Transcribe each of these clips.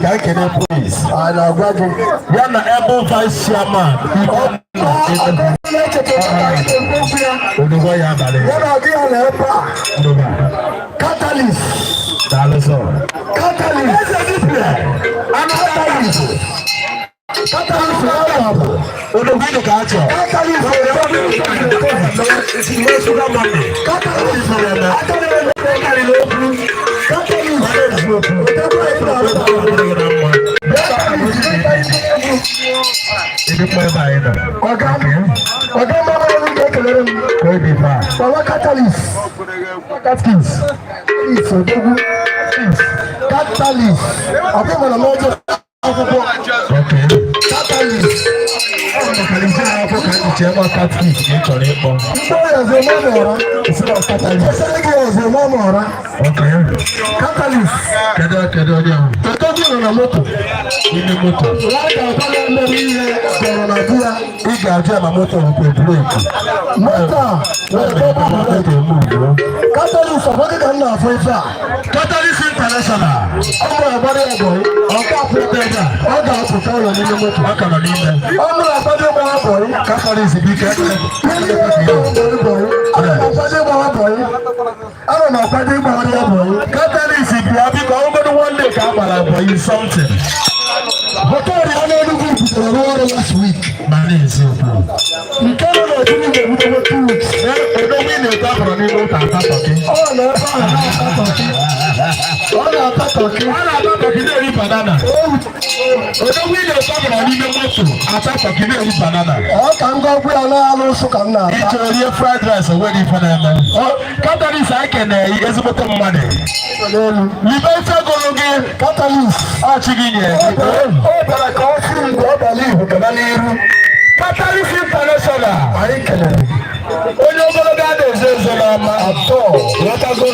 Ka anyị kene please. A na-agwa gị. Ya na able vice chairman odogwo ya abalị. Ya na gị ya na ebe a. Ndụba. Catalyst. Daalụ sọ. Catalyst. Eze dibịa. Catalyst. Catalyst ọ bụ. Odogwu ịdị ka a chọrọ. Catalyst. Sugar money. Catalyst. Catalyst. Catalyst. Ịdị mma ebe anyị nọ. Ọga, ọga mama ọrụ ga-ekelere m. Ka obi fa. Baba Catalyst. Catkins. Catalyst odogwu. Catalyst. Ọ bụ mana n'ọjọ akwụkwọ. Okay. Catalyst. Ọ bụ maka isi akwụkwọ ka anyị chee ma catkins ka ị chọrọ ịkpọ. Mkpọ ya ọzọ ma ma ọra. Isi na catalyst. Esere gị ọzọ ma ma ọra. Okay. Catalyst. Kedu onye ahụ? Odogwu nọ na moto. N'ime moto. Ya ga-agba na-emere ihe kọrọ na di ya. Ị ga-ajụ ya ma moto nkwe breki. Moto a nwere double Moto brake. eme ugbo. Catalyst ọ bụghị ka m na-afụ ife a. Catalyst International. Ọ mụrụ agbara ya bọyị. Ọ ga-apụta ebe a. Ọ ga-apụta ụlọ n'ime moto. Ọ ka nọ n'ime. Ọ mụrụ agbado ịgbawa bọyị. Catalyst bụ ike. Ana m akwado ịgbawa ya bọyị. Catalyst bịa biko ọ bụrụ one day ka a gbara bọyị something. Hotel ya n'Enugwu bidoro rụọ ọrụ last week. Ma na-eziokwu. Nke nọ n'Ojiri ga-ebidogo 2 weeks. Odogwu ị na-eto akọrọ n'ime ụka asatọ gị. Ọ nọ ebe ahụ na-ata turkey. Ọ na-ata turkey. A na-ata turkey na-eri banana. Odogwu ị na-eto akọrọ n'ime moto ata turkey na-eri banana. Ọ ka m gọgwụ ya na-alụ nsụ ka m na-ata. Ị chọrọ rie fried rice onwere ife na-eme. Catalyst anyị kene ezigbote mmadụ. N'elu. Libe ife gụrụ gị. Catalyst. Ọchị gị nye gị. Ọ bịara ka ọ sị mgbe ọ bịara ihu gaba n'iru. Catalyst International. Anyị kelere. Onye ogologo a na-ezo ezo n'ama. Atọ. Ghọtago?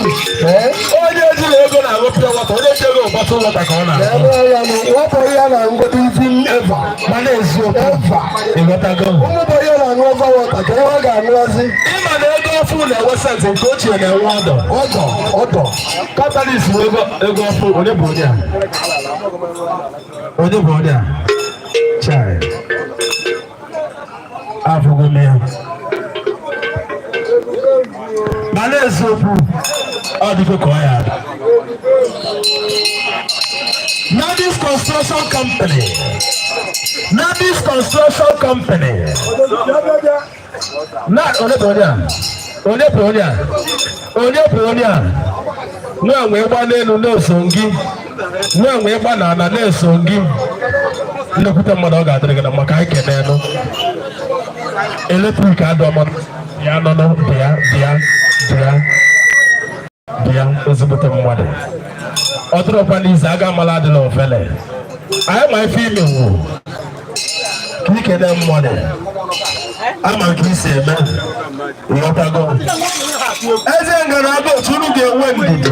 Ee. Onye ejila ego na-aṅụ pure water, onye ji ego bottle water ka ọ na-aṅụ. Ebe ya nụ, nwata ya na ngodo ifi eva. Mana eziokwu. Eva. Ịghọtago? Ụmụ bụ ya na-aṅụ eva water ka ihe ọ ga-aṅụwazi. Ịma na ego ọfụ na-enwe sent nke ochie na-enwe ọdọ. Ọdọ, ọdọ. Catalyst bụ ego ego ọfụ onye bụ onye a? Onye bụ onye a? Chai. Afụgo m ya. Mana eziokwu, ọ dịgo ka ọ ya adị. Nadis Construction Company. Nadis Construction Company. Na onye bụ onye a? Onye bụ onye a? Onye bụ onye a? Nwa nwee gba n'elu na-eso gị. Nwa nwee gba n'ala na-eso gị. Nnekwute mmadụ ọ ga-adịrị gị na maka anyị kenelu. Electric adọmọ ya nọ nọ bịa bịa bịa bịa ezigbote mmadụ. Ọ dịrọkwa n'izu aga amala adịla ofele. Anyị ma ife ime wụ. Ka ikene mmadụ. Ama nke isi eme. Ịghọtago? Eze ngalaba otu unu ga-enwe ndidi.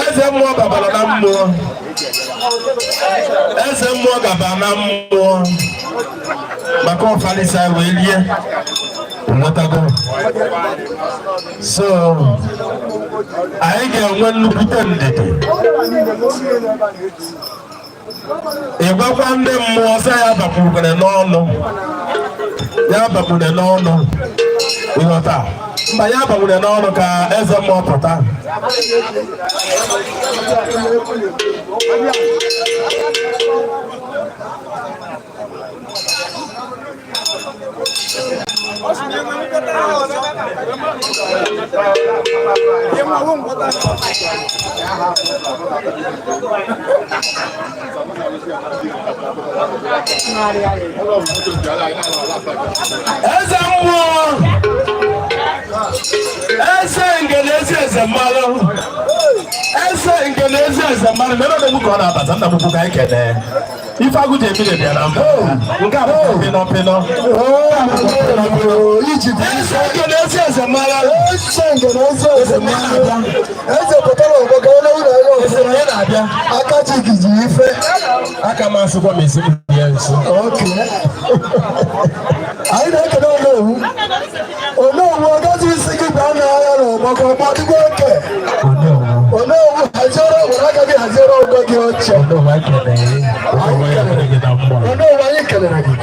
Eze mmụọ gabara na mmụọ. Eze mmụọ gabara na mmụọ. Maka ọfalịsa wee lie. Ịghọtago? So, anyị ga-enwe nnukwute ndidi. Ị gwakwa ndị mmụọ sị ya bakwukwere n'ọnụ. Ya bakwure n'ọnụ. Ịghọta? Mba ya bakwure n'ọnụ ka eze mmụọ pụta. Eze mmụọ. Eze ngele ezi eze mmalụ. Eze ngele ezi eze mmalụ. Mere odogwu ka ọ na-abata nna m ukwu ka anyị kene. Ife agụ ji ebi bịa na mbụ. Nke a bụ pịnọ pịnọ. Iji bụ Eze ngele ezi eze mmalụ. Eze nke na eze eze mmanụ. Eze pụtara ọgbọ ka onye ụlọ anya Eze ọzọ. onye na-abịa. Aka chiki ji ife. Aka m asịkwa m esi m ya nso. Okay. Anyị na-ekele Onowu. Onowu ọ gaghị isi gị baa n'ahịa n'ọgbakọ ọgbọ dịgwa oke. Onowu. Onowu haziere were aka gị haziere ọgọ gị oche. Onowu, anyị kelere gị. Onowu, ya dịrị gị na mma. Onowu, anyị kelere gị.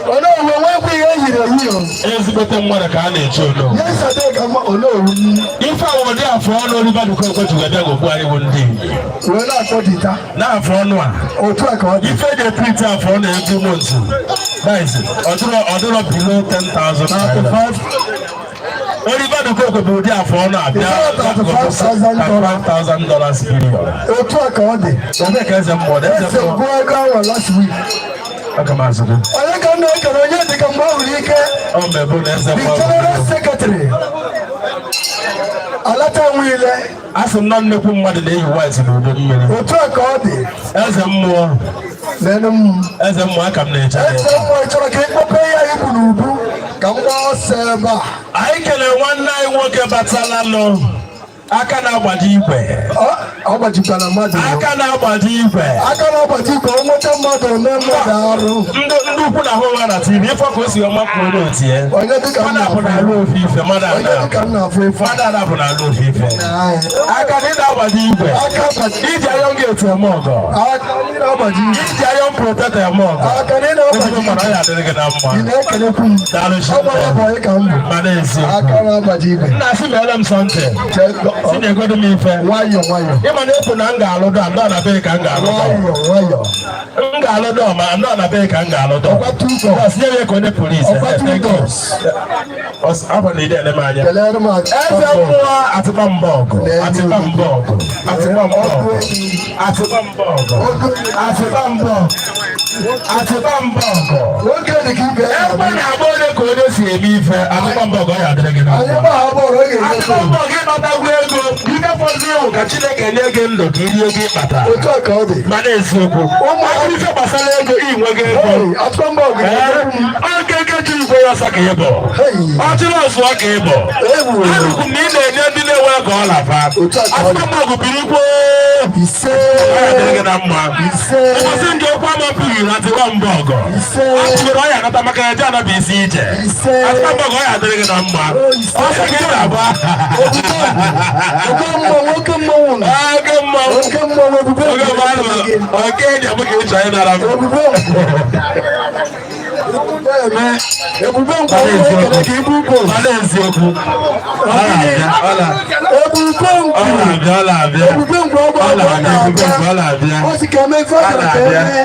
Onowu, enwekwa ihe ehiri ehi o. Ezigbote mmadụ ka a na-eche onowu. Yesterday ka mma onowu. Ife a wụ ụdị afọ ọnụ Oliver De Coque ji wee bịa gogbu anyị bụ ndị Igbo. Wee na-akpọ dita. Na-afọ ọnụ a. Otu a ka ọ dị. Ife eji eprint afọ ọnụ every month. That is, ọ dịrọ below 10,000 naira. Oliver De Coque bụ ụdị afọ ọnụ a bịa. $35,000. $35,000 period. Otu a ka ọ dị. Ebee ka eze mmụọ dị? Eze Eze mmụọ. gụọ ego ahụ last week. Aga m azụ gị. Onye ka m na-ekele? Onye dị ka mgbe ahụrụ ike. Ọ mebụ na eze The mmụọ. general secretary alata nwile. A sị m na nnukwu mmadụ na-eyi white n'udu mmiri. Otu a ka ọ dị. Eze mmụọ. Leenụ m. Eze mmụọ, aka m na-eche gị. Eze mmụọ, ị chọrọ ka ị kpọpe ya ibu n'ubu ka m gbaa ọsọ ebe a? Anyị kelere nwanne anyị nwoke batala nụ, aka na-agbaji igwe. Ọ gbajikwara mmadụ. Aka na-agbaji igwe. Aka na-agbaji igwe, o nweta mmadụ, ome mmadụ arụ. Ndị ukwu na-ahụ nwa na TV, ife ka o si ọma pụrụ n'otu ya. Onye dịka m Mmadụ apụ na-afụ. n'ala ofe ife, mmadụ Onye ana. dịka m na-afụ ife. Mmadụ ana apụ n'ala ofe ife. Aka na ị na-agbaji igwe. Aka agbaji. Iji iron gate eme ọgọ. Aka ndị na-agbaji igwe. Iji iron protector eme ọgọ. Aka ndị na-agbaji Ezigbo mmadụ, ọ ya adịrị gị na mma. Ị na-ekelekwu m. Daalụ. Ọ gbara Chineke. bọyị ka m bụ. Mana eziokwu. Aka na-agbaji igwe. Nna asị mere m something. Si na-egodo m ife. Nwayọ nwayọ. Ịma na ekwu na m ga-alụ dọ, ndọ na be ka m ga-alụ dọ. Nwayọ nwayọ. M ga-alụ dọ, ma ndọ na be ka m ga-alụ dọ. Ọkwa two doors. Ọsị nye ya ka onye polisi. Ọkwa two doors. Afọ na ide ele m anya. Kelere m aka. Eze mmụọ, atịkpa mbọ ọgụ, atịkpa mbọ ọgụ, atịkpa mbọ ọgụ, atịkpa mbọ ọgụ, atịkpa mbọ, atịkpa mbọ ọgụ. Nwoke dị ka ibe ya. Egbe na-agba onye ka onye si eme ife. Atịkpa mbọ ọgụ, ọ ya adịrị gị na Anyị mma. gba ha bọọlụ, ọ ga-enye. Atịkpa mbọ gị nọtagwu ego, ife fọdụrụ ewu ka Chineke nye gị ndụ ka irie ego ịkpata. Otu a ka ọ dị. Mana eziokwu, ụmụ ife gbasara ego, inwego ego. Hey, atụkọ mbọ ọgụ ga-enye m. Okeke ji igwe ya ọsọ ka ị bụ. Hey. Ọchịrị ọsụọ ka ị bụ. Ewu. Anụkwu m na ị na-enye ndị na-enwe ka ọ lafa. Otu a ka ọ dị. Atụmọgụ biri kwoo. Ise. Ọ ya dịrị gị na mma. Ise. Ụbọchị ndị okwu ama pụghị na atịkwa mbọ ọgọ. Ise. Atụgoro ọ ya anata maka ya ji anaba isi ije. Ise. Atịkwa mbọ ọgọ, ọ ya dịrị gị na mma. Ise. Ọsọ ka ị na-agba. Oke mmọnwụ, oke mmọnwụ nọ. Oke mmọnwụ. Oke mmọnwụ, ebube. Oke mmọnwụ. Oke enyi m ka ị chọrọ ịnara m. Ebube eme. Ebube nkwa ekele ka ibu ukwu. Mana eziokwu. Ọ na-abịa. Ọ na- Ebube ọ nkwa. na-abịa. Ọ na-abịa. Ebube nkwa ọgba Ọ ọgba na-abịa. Ebube na-abịa. nkwa, ọ na-abịa. Ọ sị ka eme ife ọ Ọ chọrọ ka na-abịa. eme.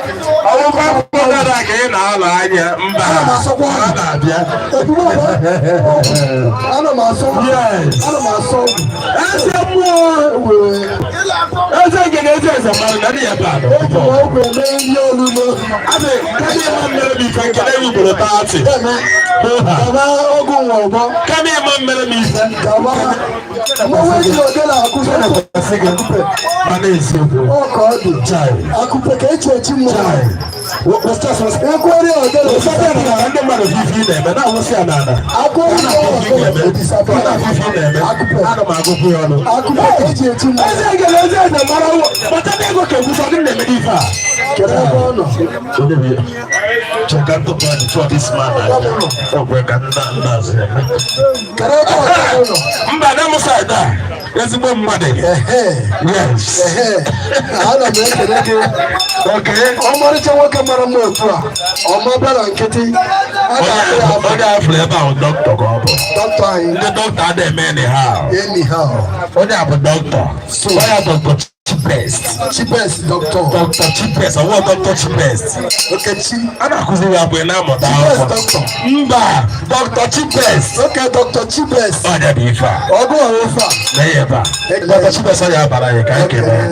Ọwụkwa akwụkwọ dara ka ị na-alụ anya mba. Ana m asọkwa. Ọ na-abịa. Ebube ọgba. Ana m asọ. Yes. Ana m asọ. Eze mmụọ. Eze nke na eze eze mmadụ na ndị ya ebe a nọ. Eji m ọgwụ eme nri olulo. Asị, kama ịma mmere m ife nke na ugboro 30. Eme. Gaba ọgwụ nwa ọgbọ. Kama ịma mmere m ife. Gaba. Mmanwụ eji ogene akụpe. Sị gị, mana eziokwu. Ọ ka ọ dị. Chai. Akụpe ka echi echi mmụọ. Chai. Ekweri ogene. Ụfọdụ ọdịnala ndị mmadụ bụ ife ị na-eme na-awụsị ya n'ala. Akweri ogene. Ọ na-afụ ife ị na-eme. Akụpe. Ana m agụkwu ya ọnụ. Akụpe ka eji echi mmụọ. Eze ekele, eze eze mara ụwa. Kpata ego ka egwusa ndị na-eme n'ife a. Kedu ebe ọ nọ? Cheka ntụpụ adị tụọ this man anya. Ọgwe ka nna nna azụ ya. Kedu ebe ọ nọ? Mba, na m side a. Ezigbo mmadụ. Ehe. Yes. Ehe. Ana m ekele gị. Okay. Ọmarịcha nwoke mara mma otu a. Ọma bịa na nkịtị. A ga-akpụ ya afọ. Onye afụrụ ebe ahụ, dọkịta ka ọ bụ. Dọkịta anyị. Ndị dọkịta adịghị eme anyhow. Anyhow. Onye a bụ dọkịta. Onye a dọkịta Chibest. Chibest dọkịta. Dọkịta Chibest, ọwọ́ dọkịta Chibest. Okechi. A na-akụziri ya bụ ị na-amụta Chibest akwụkwọ. dọkịta. Mba, dọkịta Chibest. Oke dọkịta Chibest. Onye bụ ife a. Ọgụ ọrụ ife a. Na ihe ebe a. Dọkịta Chibest, ọ ya abara anyị ka anyị kelee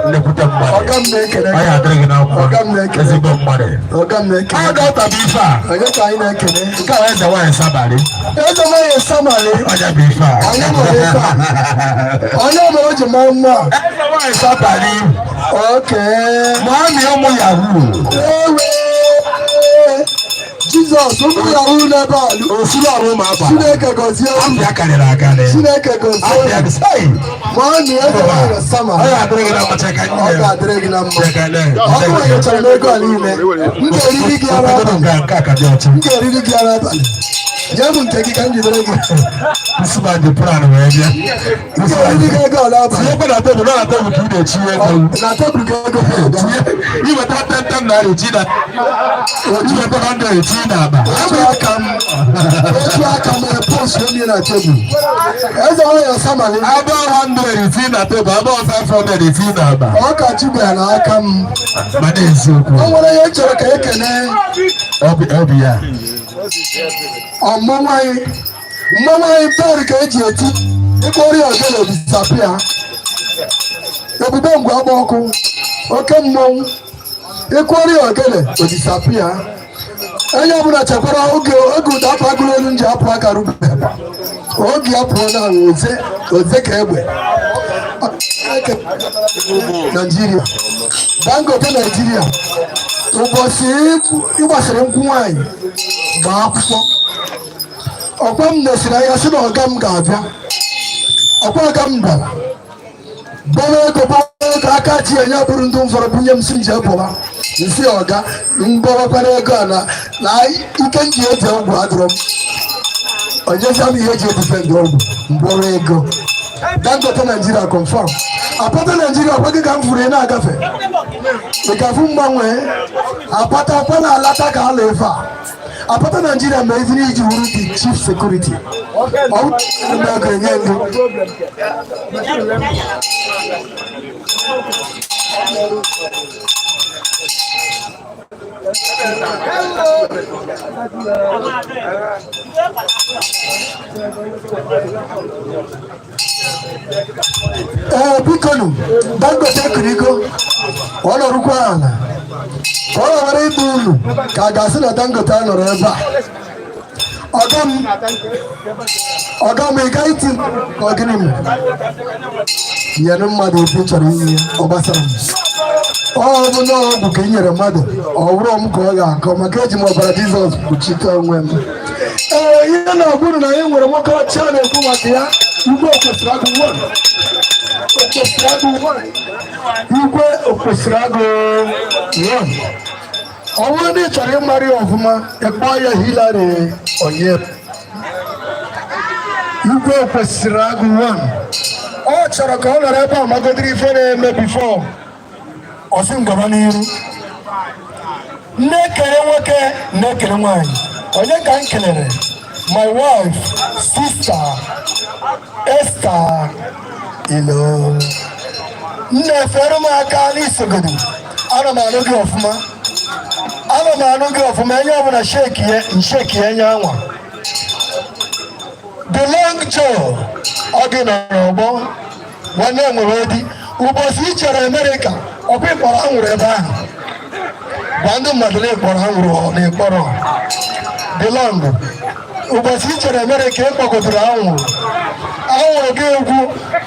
nnekwute mmadụ. Ọga m na-ekele Ọ ya adịrị gị na mma. Ọga m na-ekele. Ezigbo mmadụ. Ọga m na-ekele. Ọ dọkịta bụ ife a. Onye ka anyị na-ekele? Nke a eze nwaanyị Sabali. Eze nwanyị Samali. Onye bụ ife a. Onye nwere ife a. Onye mere o ji maa mma. Eze nwaanyị Sabali. Oke. Maamị ụmụ Yahoo. Ewe. Jizọs, ụmụ Yahoo n'ebe a. Osuru ọrụ ụmụ akwa. Chineke gọzie unu. Afịa karịrị akarị. Chineke gọzie Afịa unu. hey! Maamị eze nwanyị Samali. Ọ ya adịrị gị na mma, cheka Ọ nne. ga-adịrị gị na mma. Cheka nne. Ọkụ nyechara m ego a niile. M ga-eriri gị ara abalị. Nke a ka dị ọcha. M ga-eriri gị ara abalị. Nye m nke gị ka m jidere gị. This man the plan wee bịa. Nke oriri gị ego ala abalị. Tinyekwa na tebụl, na tebụl ka ị na-etinye ego. Na tebụl ka ego ga-abịa. Tinye, iweta 10 10 naira etinye na, iweta 100 etinye na akpa. Otu aka m, otu aka m post onye na tebụl. Eze nwanyị Samali. Abụọ 100 etinye na tebụl, abụọ 500 etinye na akpa. Ọ ka chibịa n'aka m. Mana eziokwu. O nwere ihe m chọrọ ka ekene. Ọ bụ ya. Ọmụnwụ anyị, mmanwụ anyị bel ka eji eti ịkpọrọ ya ogene disappear. Ebube ngwa agba ọkụ, oke mmọnwụ, ịkpọrọ ya ogene o disappear. Onye ọbụla chekwara oge oge ụda apụ agụrụ elu nji apụ aka rubekwa oge ya pụọ na oze oze ka egbe. Naijiria, Dangote Naijiria, ụbọchị ịgbasara nkwụ nwaanyị gbaa akwụkwọ, ọkwa m nesiri anya sị na ọga m ga-abịa. Ọkwa ọga m bịara gbawa ego, gbawa ego aka chi enye bụrụ ndị m fọrọ bunye m si m jee pụwa nsi ọga mgbawakwara ego a na ike m ji eji ọgwụ adịrọ m onyezi m ihe eji edefend ọgwụ mgbọrọ ego. Dangote Naijiria, confirm. Apata Naijiria, ọkwa gị ka m furu ị na-agafe, ị ga-afụ mgbanwe. Apata ọkwa na-alata ka ala efe a. Apata Naijiria ma eziri iji wuru the chief security ọ ego enye ndụ. Ee, bikonu, Dangote kirigo ọ nọrụkwa ala ka ọ ghara ịdị unu ka a ga-asị na Dangote anọrọ ebe a. Ọga m, ọga m, ị gaghị iti ka ọ gịnị mere nyere mmadụ ife ị chọrọ inye ya, ọ gbasara m. Ọ bụ na ọgwụ ka ị nyere mmadụ, ọ bụrụ m ka ọ ga-akọ, maka eji m ọbara Jizọs kpuchite onwe m. Ee, ihe na-agwụrụ na anyị nwere nwoke ọcha a na-ekwu maka ya, Igwe Okwesịrị Agụ one. Okwesịrị Agụ one. Igwe Okwesịrị Agụ one. Ọ bụrụ na ị chọrọ ịmara ya ọfụma, ịkpọ ya Hillary Onye. Igwe Okwesịrị Agụ one. Ọ chọrọ ka ọ nọrọ ebe a magodiri ife na-eme before ọ sị ngaba n'iru. Na-ekele nwoke, na-ekele nwaanyị. Onye ka m kelere? My wife, Sister Esther Ilo. Nna, efere m aka n'isogodo. Ana m anụ gị ọfụma, ana m anụ gị ọfụma. Enye ọbụla shake ya, nshake ya, nye anwa the long joe. Ọ gị nọ n'ọgbọ nwanne nwere di ụbọchị ị chere Amerịka, ọkwa ịkpọrọ anwụrụ ebe ahụ, gwa ndị mmadụ na ịkpọrọ anwụrụ ọ na ịkpọrọ the long. Ụbọchị ị chere Amerịka, ịkpọgotere anwụrụ, anwụrụ gị egwu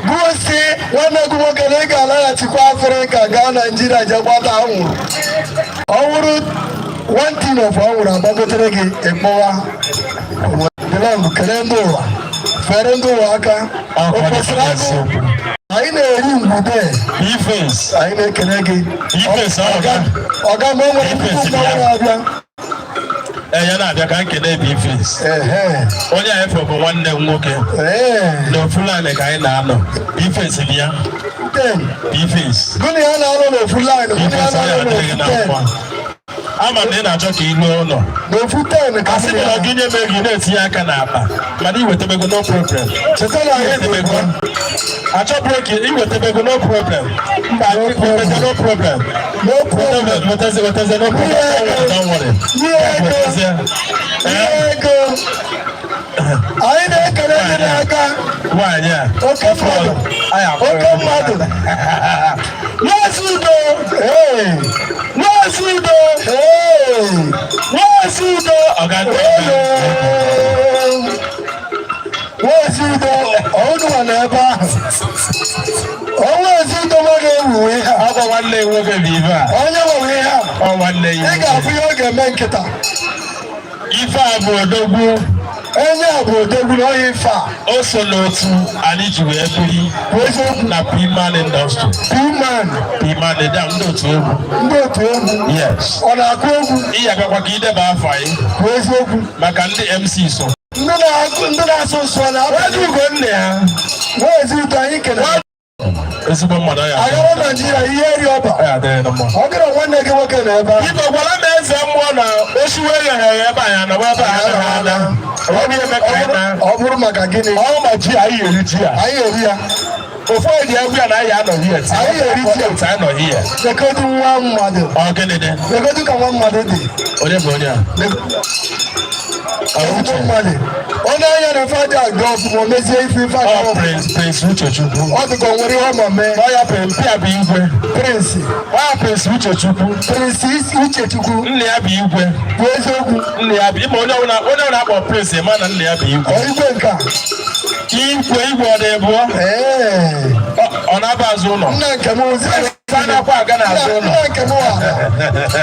gosi nwanne gị nwoke na ị ga-alaghachikwa Afrịka, gaa Naijiria jee gbata anwụrụ. Ọ wụrụ one tin of anwụrụ agbagotere gị, ịkpọwa the long. Kelee ndị ụwa, fere ndị ụwa aka. O kwesịrị agụ anyị na-eri ngwude. Ifes. Anyị na-ekele gị. Ifes ọga. Ọga ma o nwere nnukwu mmanwụ na-abịa. Ee, ya na-abịa ka nkene bụ Ifes. Onye a efe bụ nwanne m nwoke. Na Fulani ka anyị na-anọ. Ifes bịa. 10. Ifes. Gụnụ ya na-alụ n'ofu line, gụnụ ya Ifes anyị na-alụ adịghị n'ofu na 10. mkpa. Ama m na ị na-achọ ka ị lụọ ụlọ. N'ofu 10 ka Asị m na gị nye m ego, ị na-etinye aka n'akpa, mana iwetebego, no problem. Cheta na anyị Iwetebego. Achọbụrụ ka iwetebego, no problem. Mba, iwetebe, no problem. No problem. Weteze, weteze, no problem. Don't worry. Ihe ego. Weteze. Ihe ego. Anyị na-ekele ndị na-aga. Nwaanyị a. Oke mmadụ. Anyị akpọrọ Oke mmadụ. Maazị Udo. Hey. Maazị Udo. Hey. Maazị Udo. Ọga ndị Hello. Maazị Udo, ọnụ nọ ebe ahụ. Ọnwa ezi Udo ma ga-ewu ihe a. Ọ bụ nwanne ya nwoke bụ ife a. Onye nwe ihe a? Ọ nwanne ya Ị nwoke. ga-afụ ihe ọ ga-eme nkịta. Ife a bụ odogwu. Onye a bụ odogwu na onye ife a. O so n'otu anyị ji wee biri Bụ eziokwu. na Piman Industry. P-Man. Piman da ndị otu egwu. Ndị otu egwu. Yes. Ọ na-akụ egwu. Ị ya bịakwa ka ideba afọ anyị Bụ eziokwu. maka ndị MC so. Ndị na-asụ nsụ na Nwaji ugo nne ya. Nwaezi udo, anyị kelere. Ezigbo mmadụ ya. Agara Naijiria ihe eri ọba. Ya adịghị na mma. Ọ gịrị nwanne gị nwoke na ebe ahụ. Biko gwara m eze mmụọ na oshiwe ghere ya ebe anyị anọwa ebe a anaghị ana. Ọ bụ eme ka anyị na. Ọ bụrụ maka gịnị? Ọ ma ji anyị eri ji a. Anyị eri ya. Ofu onye egwu ya na anyị anọghị ya. Anyị eri ji. Otu anyị nọ here. Legodu nwa mmadụ. Ọ gịnị dị? Legodu ka nwa mmadụ dị. Onye bụ onye a? Ọ Ezigbo Uche. mmadụ. Onye anya na ife adị aga ọfụma, o mezie ife ife aga Ọ ọfụma. Prince Uchechukwu. Ọ dị ka o nwere ihe ọ ma mee. Ọ ya Prince ya bụ igwe. Prince. Ọ ya Prince Uchechukwu. Prince Uchechukwu. Nna ya bụ igwe. Bụ eziokwu. Nna ya bụ ịma onye ọbụla akpọ Prince, ịma na nna ya bụ igwe. Ọ igwe nke a. Igwe igwe ọ dị-ebụọ. Ee. Ọ na-aba azụ ụlọ. Nna nke m ozi. A na-akwa aga n'azụ ụlọ. Nna nke m ala.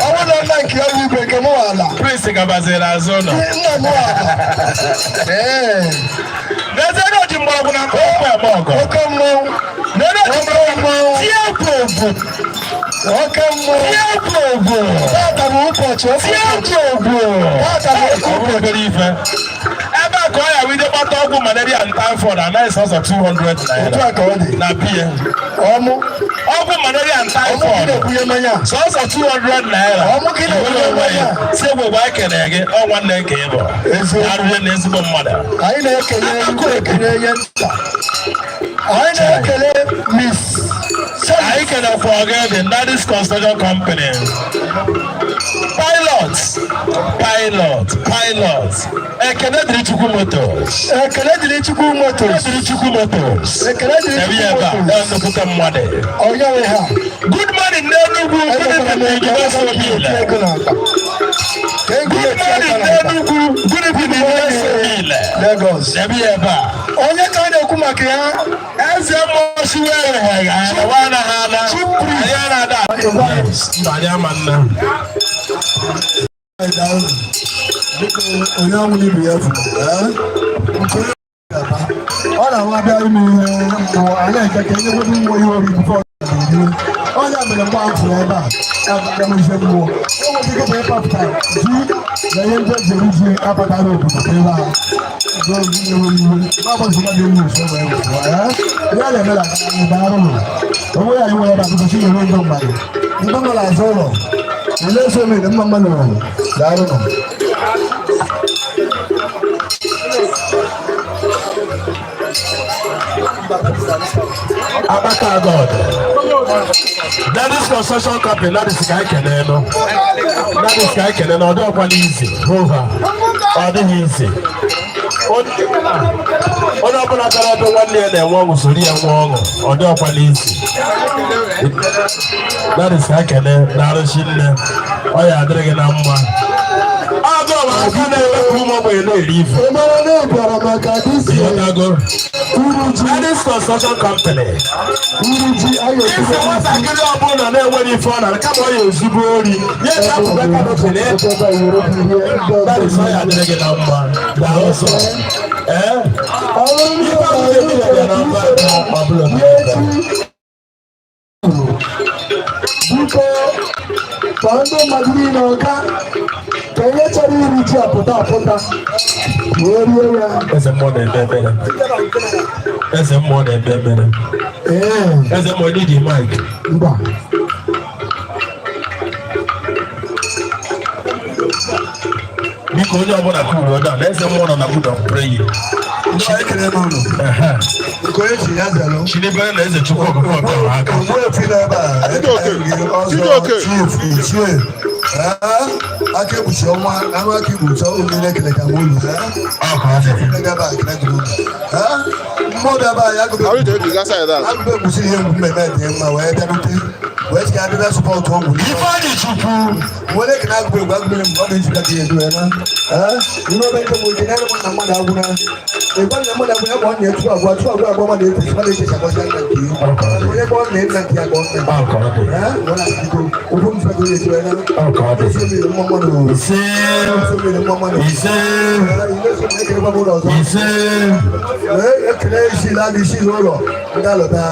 Ọ bụrụ na nna nke ya bụ igwe, nke m ala. Prince gabaziri azụ ụlọ. Nna m ala. Ee. N'ezie na o ji mgbọrọgwụ na mkpụrụ eme ọgọ. Oke mmọnwụ. N'ebe o ji Oke mmọnwụ. tie ogwogwo. Oke mmọnwụ. Tie ogwogwo. Tata bụ ụbọchị oke Tie ụbọchị. ogwogwo. Tata bụ oke ụbọchị. Obere ife. Ebe a ka ọ ya wide kpata ọgwụ malaria and typhoid anaghị sọsọ 200 Otu naira. a ka ọ dị. Na biya. Ọmụ. Ọgwụ malaria and Ọmụ ka ị typhoid. na-ebunye mmanya. Sọsọ 200 naira. Ọmụ ka ị na-ebunye mmanya. Si egwegwe anyị kere gị, ọ nwanne nke ị bụ. Eziokwu. Arụghị na ezigbo mmadụ. Anyị na-ekele ekele ihe nta. Anyị na-ekele Miss Anyị kelekwa gị, the Nadis Construction Company. Pilot, pilot, pilot. Ekene dịrị Chukwu Motors. Ekele dịrị Chukwu Motors. Ekene dịrị Chukwu Motors. Ekele dịrị Ebe Chukwu ebe a, Motors. nnukwute mmadụ. Onye nwe ha. Good morning n'Enugu, good Emekwara m evening ego University ego Ile. ego n'akpa. Ka ego Good eti aka morning n'akpa. n'Enugu, good evening University Ile. Lagos. Ebe ebe a. Onye ka a na-ekwu maka ya? Eze mmụọ siwe eghe anyị anaghị ana. Anyị anaghị ada. Mba, anyị ama nna. Biko, onye ọnwụ n'ibu ya furu nke onye ga-aba. Ọ na-awa bịa ime ihe mmụọ, anyị eche ka enyegodo mmụọ ihe oriri before ọ ga-erie. Onye mere mgbe ahụ fụrụ ebe a abịa m ihe mmụọ enweghị ike bụ ịkpapụta ji na ihe ndị eji eri ji abatara obodo ka ebe a ya na-eme na ebe arụ ụlọ onwe ya. Anyị nwere ebe akụkọ chi nyere ndị mmadụ ndị nọ n'azụ ụlọ ele eso mere mma mmadụ daalụ nọ. Abaka God. Daddy's Construction Company, that is ka anyị kene nụ. That is ka anyị kene na ọ dịghịkwa n'izi. Hova. Ọ dịghị izi. Onye ọbụla bịara ebe nwanne ya na-enwe ọṅụ soro ya nwee ọṅụ. Ọ dịghịkwa n'izi. That is ka anyị kene na arụsị nne. Ọ ya adịrị gị na mma. Agụụ bụ aka na-eme ka ụmụ ogbenye na-eri ife. Ị mara na ị bịara maka disi Ịghọtago? uru ji. Daddy's Construction Company. Uru ji anyị Ife etinye. nwatakịrị ọbụla na-enweghị ife ọ na kama ọ ya ezigbo ori nye ka apụta canopy na That is why adịrị gị na mma. Daalụ sọ. Ee? Ife ahụ ga-ebi ya na mba ọ bụla. Biko, kpọọ ndị mmadụ niile ọka ka onye chọrọ iri ji apụta apụta wee rie ya. Eze mmụọ na-eme ebere. Eze mmụọ na-eme ebere. Ee. Eze mmụọ need the mic. Mba. Biko, onye ọbụla kwuru down. Eze mmụọ nọ na mood of praying. Ekele m unu. Ehe. Nke onye chi ya zelụ. Chinibere na eze Chukwu ọgụgụ ọbịa aka. Ogbuefi nọ ebe a, ekele m gị ọzọ. Chijioke. Chief ichie. Ee, aka ekpuchi ọnwa anụ aka ikpuchi ọnwa niile, ekele ka m unu. Ọ ka ọ dị. Ebe a ekele dịrị unu. Ee, mmụọ dị ebe a ya agụbe. How you doing? You got that? Agụbe ekpuchi ihe mgbu mmemme dị mma wee bịarute wee sị ka abịa support ọgwụ. Ifeanyị Chukwu. Nwere ekene agụbe egwu agụbe mgbe ọ na-ejikwa ka edu ya na ee ihe obe nke bụ ekene m na mmadụ agwụna ịgwa na mmadụ agwụna ma ọ na-etu agwa tu agwa agwa mmadụ etu mmadụ echecha agwasị nna nke ya onye kpọọ nna nna nke ya kpọọ nna. Ọ ka ọ dị. Ee, wọ́n á dìbò ogún mi fẹ́ kó yẹ tiwọn náà. Ọ ka ọ dị. Ese mi mọ́ mọ́ nù. Ise. Ese mi mọ́ mọ́ nù. Ise. Ilé sọ ma ekele gbàgbọ́ ọzọ. Ise. Wee ekele isi la isi n'ụlọ ndị alọta.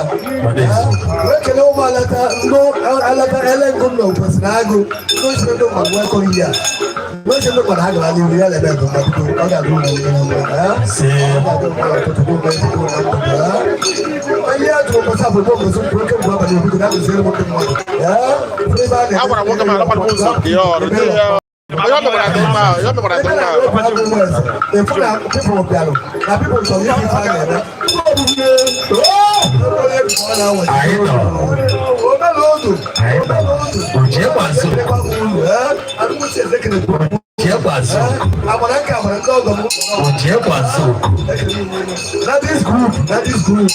Wee kele ụmụ alata ndị alata ele ngụ nọ kwesịrị agụ ndị osiri ndị mmadụ wee kọrọ ihe a. Nwesị ndị mmadụ ha gara n'ihu ya na-eme nke ọma. Biko, ọ ga-adị ụlọ ihe na mma. Ise. Ọ ga-adị mma ọtụtụ n'ụlọ ndị ụlọ mmadụ. Onye ya jụrụ ụbọchị abụọ ụbọchị mkpụrụ oke mgbe abalị ebido na-agụziere nwoke mmadụ. A gwara nwoke ma alọkwadị ụzọ nke ya ọrụ dị ya. Ya mekwara dị mma, ya mekwara dị mma. Efu na people bịarụ na people chọrọ ife ife a na-eme. Anyị nọ. Anyị nọ. Oji gbazu oku. Oji gbazu oku. Oji gbazu oku. Na this group, na this group,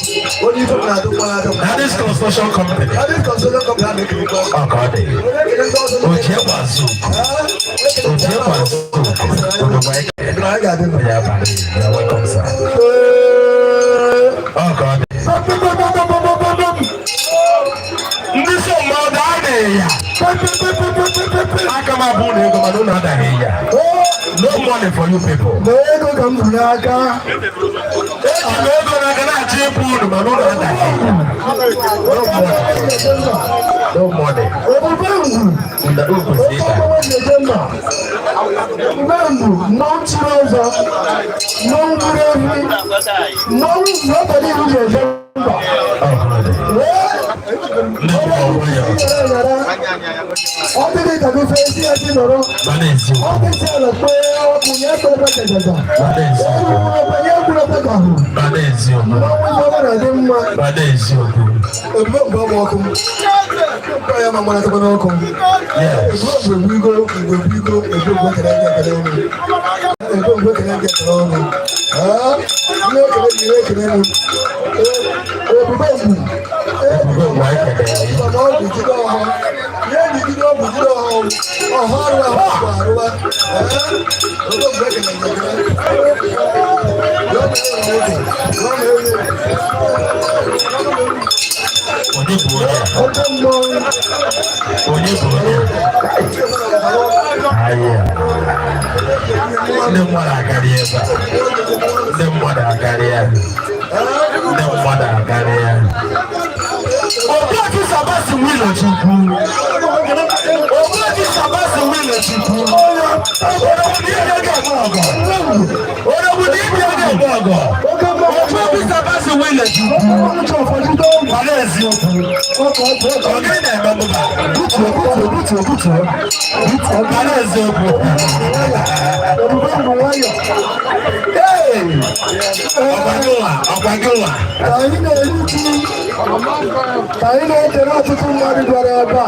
onye ife na-adụ mma na-adụ mma. Na this construction company. Na this construction company a na-ekele. Ọ ka ọ dị. Oji gbazu oku. Oji gbazu oku. Odogwu anyị kere. Anyị ga-adị ndụ. Ya abalị. Ya welcome, sir. Ọ ka ọ dị. Ndị so mmadụ adịghị ya. Aka m abụ ụlọ ego mana ụlọ adaghị ya. No money for you people. Ma ego ka m bụ n'aka. Eji m ego n'aka na-achọ ịkwụ unu mana ụlọ adaghị ya. No money. No money. Ebube ngwu. Nda o kwesịrị ịda. Ebube ngwu, mmanwụ chiri ọzọ, mmanwụ gburu ehi, mmanwụ n'abalị iwu ga-eje mba. Ọ ka ọ dị. Wee Ndị ji ọgwụ ya. ọ dịghị ka gị fee isi ya si nọrọ. Mana eziokwu. Ọ dịsị ala kpee ọkụ nye ekpere kejaja. Mana eziokwu. Nye ekwuru ekwe ka hụ. Mana eziokwu. Mmanwụ ife ọma na-adị mma. Mana eziokwu. Ebube ngwu ọgwụ ọkụ. Mkpa ya ma mmanụ n'ọkụ. Yes. Ebube ngwu egwu igo, ngwu egwu igo, ebube ngwu ekele gị ekele ọnụ. Ebube ngwu ekele gị ekele ọnụ. Ihe ekele gị, ihe ekele m. Ebube ngwu. Ebube ngwu anyị kelere gị. Ọgwụ jide ọhọ. Ihe njigide ọgwụ jide ọhọ. Ọhọ arụ ahụ ọgwụ arụwa. Ebube ngwu ekele gị ekele. Ya mere nwoke. Ya mere. Onye bụ onye a? Oke mmọnwụ. Onye bụ onye a? Ahịa. Ndị mmadụ akarịa ebe a. Ndị mmadụ akarịa. Ndị mmadụ akarịa. Ogbuefi Sabasi Wilochukwu. Ogbuefi Sabasi Wilochukwu. Odogwu na ihe ga-eme ọgọ. Odogwu na ihe ga-eme ọgọ. Ogbuefi Sabasi Wilochukwu. Mana eziokwu. Ọ gịnị na-eme mụba? Mana eziokwu. Ebube ngwu nwayọ. Ee! Ọkwa gị nwa, ọkwa gị nwa. Ka anyị na-eri ji, ka anyị na-ekele ọtụtụ mmadụ bịara ebe a.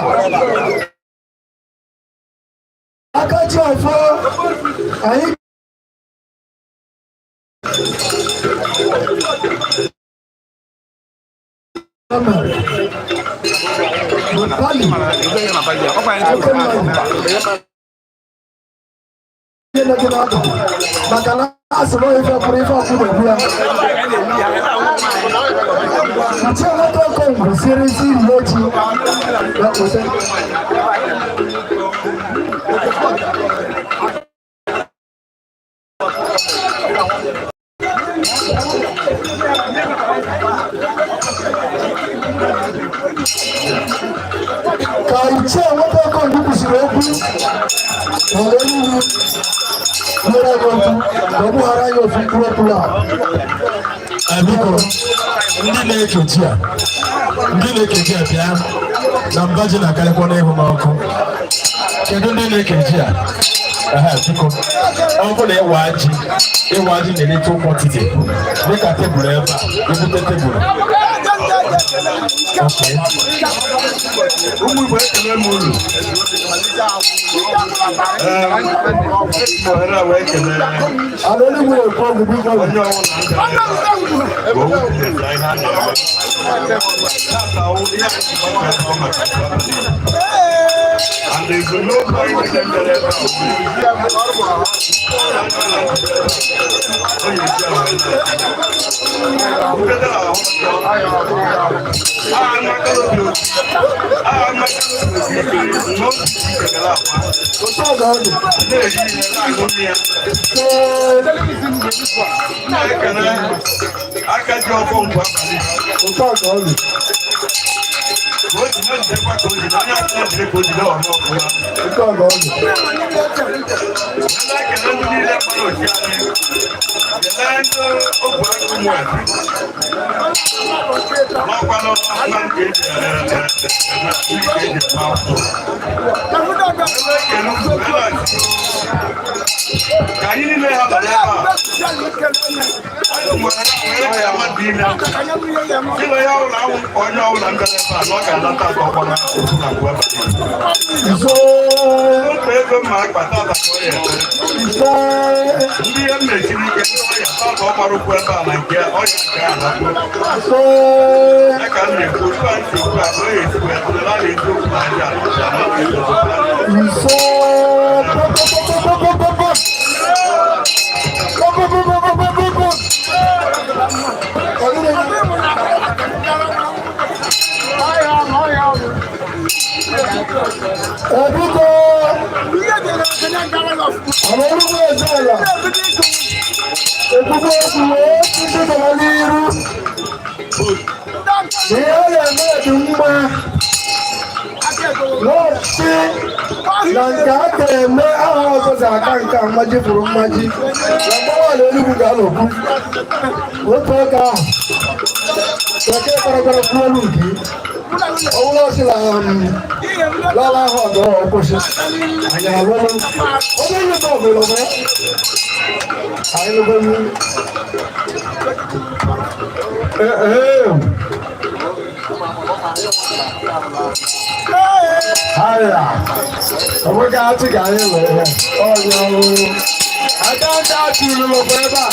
Aka ji ọfọ anyị. Mere Bali oke mmadụ ihe nọ gị n'akụkụ maka na asị na ife pụrụ ife ọkụ na-egbu ya. Chiamaka Okongwu siri isi iri echi ya kwụsị. Ka Ichie Nweta Okongwu kwụsịrị okwu n'ala Enugu nyere anyị okwu ka ọ gbughara anyị ofu mkpụrụ okwu a. Biko, ndị na-eke ji a, ndị na-eke ji a, bịa na mba ji na-akarịkwa n'ihu n'ọkụ. Kedu ndị na-eke ji a? Ehe, biko, ọ bụrụ na ịwa ji, ịwa ji na-eleta ụkwụ titi dịka tebụl ebe a, ebute tebụl. Okay. Ụmụ Igbo, ekele m unu. Eji m ohere a wee kelee Ala Enugu na-ekwu okwu, biko. onye ọbụla bịara ebe a wee wepụta ihe a na-eme. Tata wụ ihe anyị ji gbakọ maka family. And ebumnobi anyị niile bịara ebe a bụ onye ji ahụ na-ete. Aha maka obi aha maka obi n'otu ekele akwa Otu ọ ga-adị. Na-eri ihe na-aṅụ mmiri na-ekele aka ji ọkụ ngwa. Otu ọ ga-adị. Ka o ji na-ejidekwa ka o ji na onye ọbụla jide ka o jide ọrụ ọfụma. Nke ọ ga-ọdụ. Na-ekele ndị niile gbara ochi anyị. Kelee ndị ogwe aka ụmụ eze. N'ọkwanụ nna nke eji eme nke eji eme akwụkwọ. Na-ekele ugwu ka anyị niile ha nọ n'ebe a. Anyị nwere were ya mmadụ niile. Ịlọ ya ụlọ awụ onye ọbụla mbịara ebe a na ọ ga-anata atọ ọkwa na otu na ngwa ebe a. Ise. Otu ego mma akpata ata ka ọ ya eme. Ise. Ndị ihe m mechiri ike ndị ọya tata ọ gbara ụkwụ ebe a na nke ọya nke a na-akpụ. Ise. Ya ka m na-ekwu otu a si ekwu a na ọ ya esi wee tụrụ na ezi okwu na aja ala na ọ ga-esi okwu na aja. Ise. Pọpọpọpọpọpọpọ. Pọpọpọpọpọpọpọ. Ebiko, àwọn orúkọ ẹ̀sẹ̀ àyà, ekwukwo okwu wee ndị dọrọ n'iru, na ihe a na-eme dị mma, n'ọchịchị na nke a ga-eme aha ọzọ si aka nke a mmaji pụrụ mmaji, na mgbawa na Enugu ga-anọkwu. Otu oge ahụ, bekee gbara kwuo olu nke ọwụla ọsịla lala ahụ ọdọ ọkwụsị anyị alụrụ onye nyebe ọbụla ọbụla anyị lụgoro. Ee, haya, onweghị achị ka anyị wee ihe ọnya ọhụrụ. Ada ndị achịrị okwu ebe a.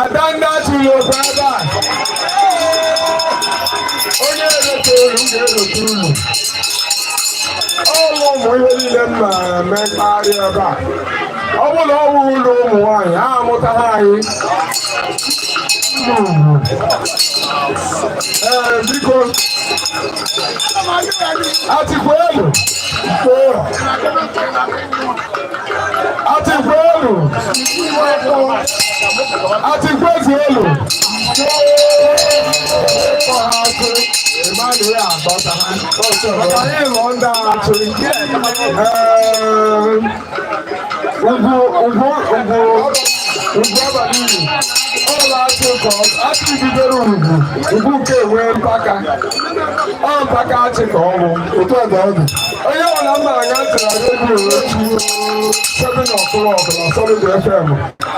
Ada ndị achịrị okwu ebe a. Onye erote olu m ga-erote ulu. Ọlụ ụmụ ihe niile m na-eme mkpagharị ebe a. Ọ bụrụ na ọ wụrụ ụlọ ụmụ nwaanyị, ha amụtara anyị. Ee, biko, atịkwa elu, atịkwa elu, atịkwa ezi elu. Ịkpọ ha atụ, ịmadụ ya agbata ha maka anyị lụọ ndị atụ. Ee, ugwu ugwu ugwu ugwu abalị uru ọla atụ ka atụ bidoro ugwu ugwu nke nwee mpaka ọ mpaka achị ka ọ bụ. Otu a ga ọ dị. Onye ọbụla m mara anya ntị na redio echi 7 o'clock na Solid FM,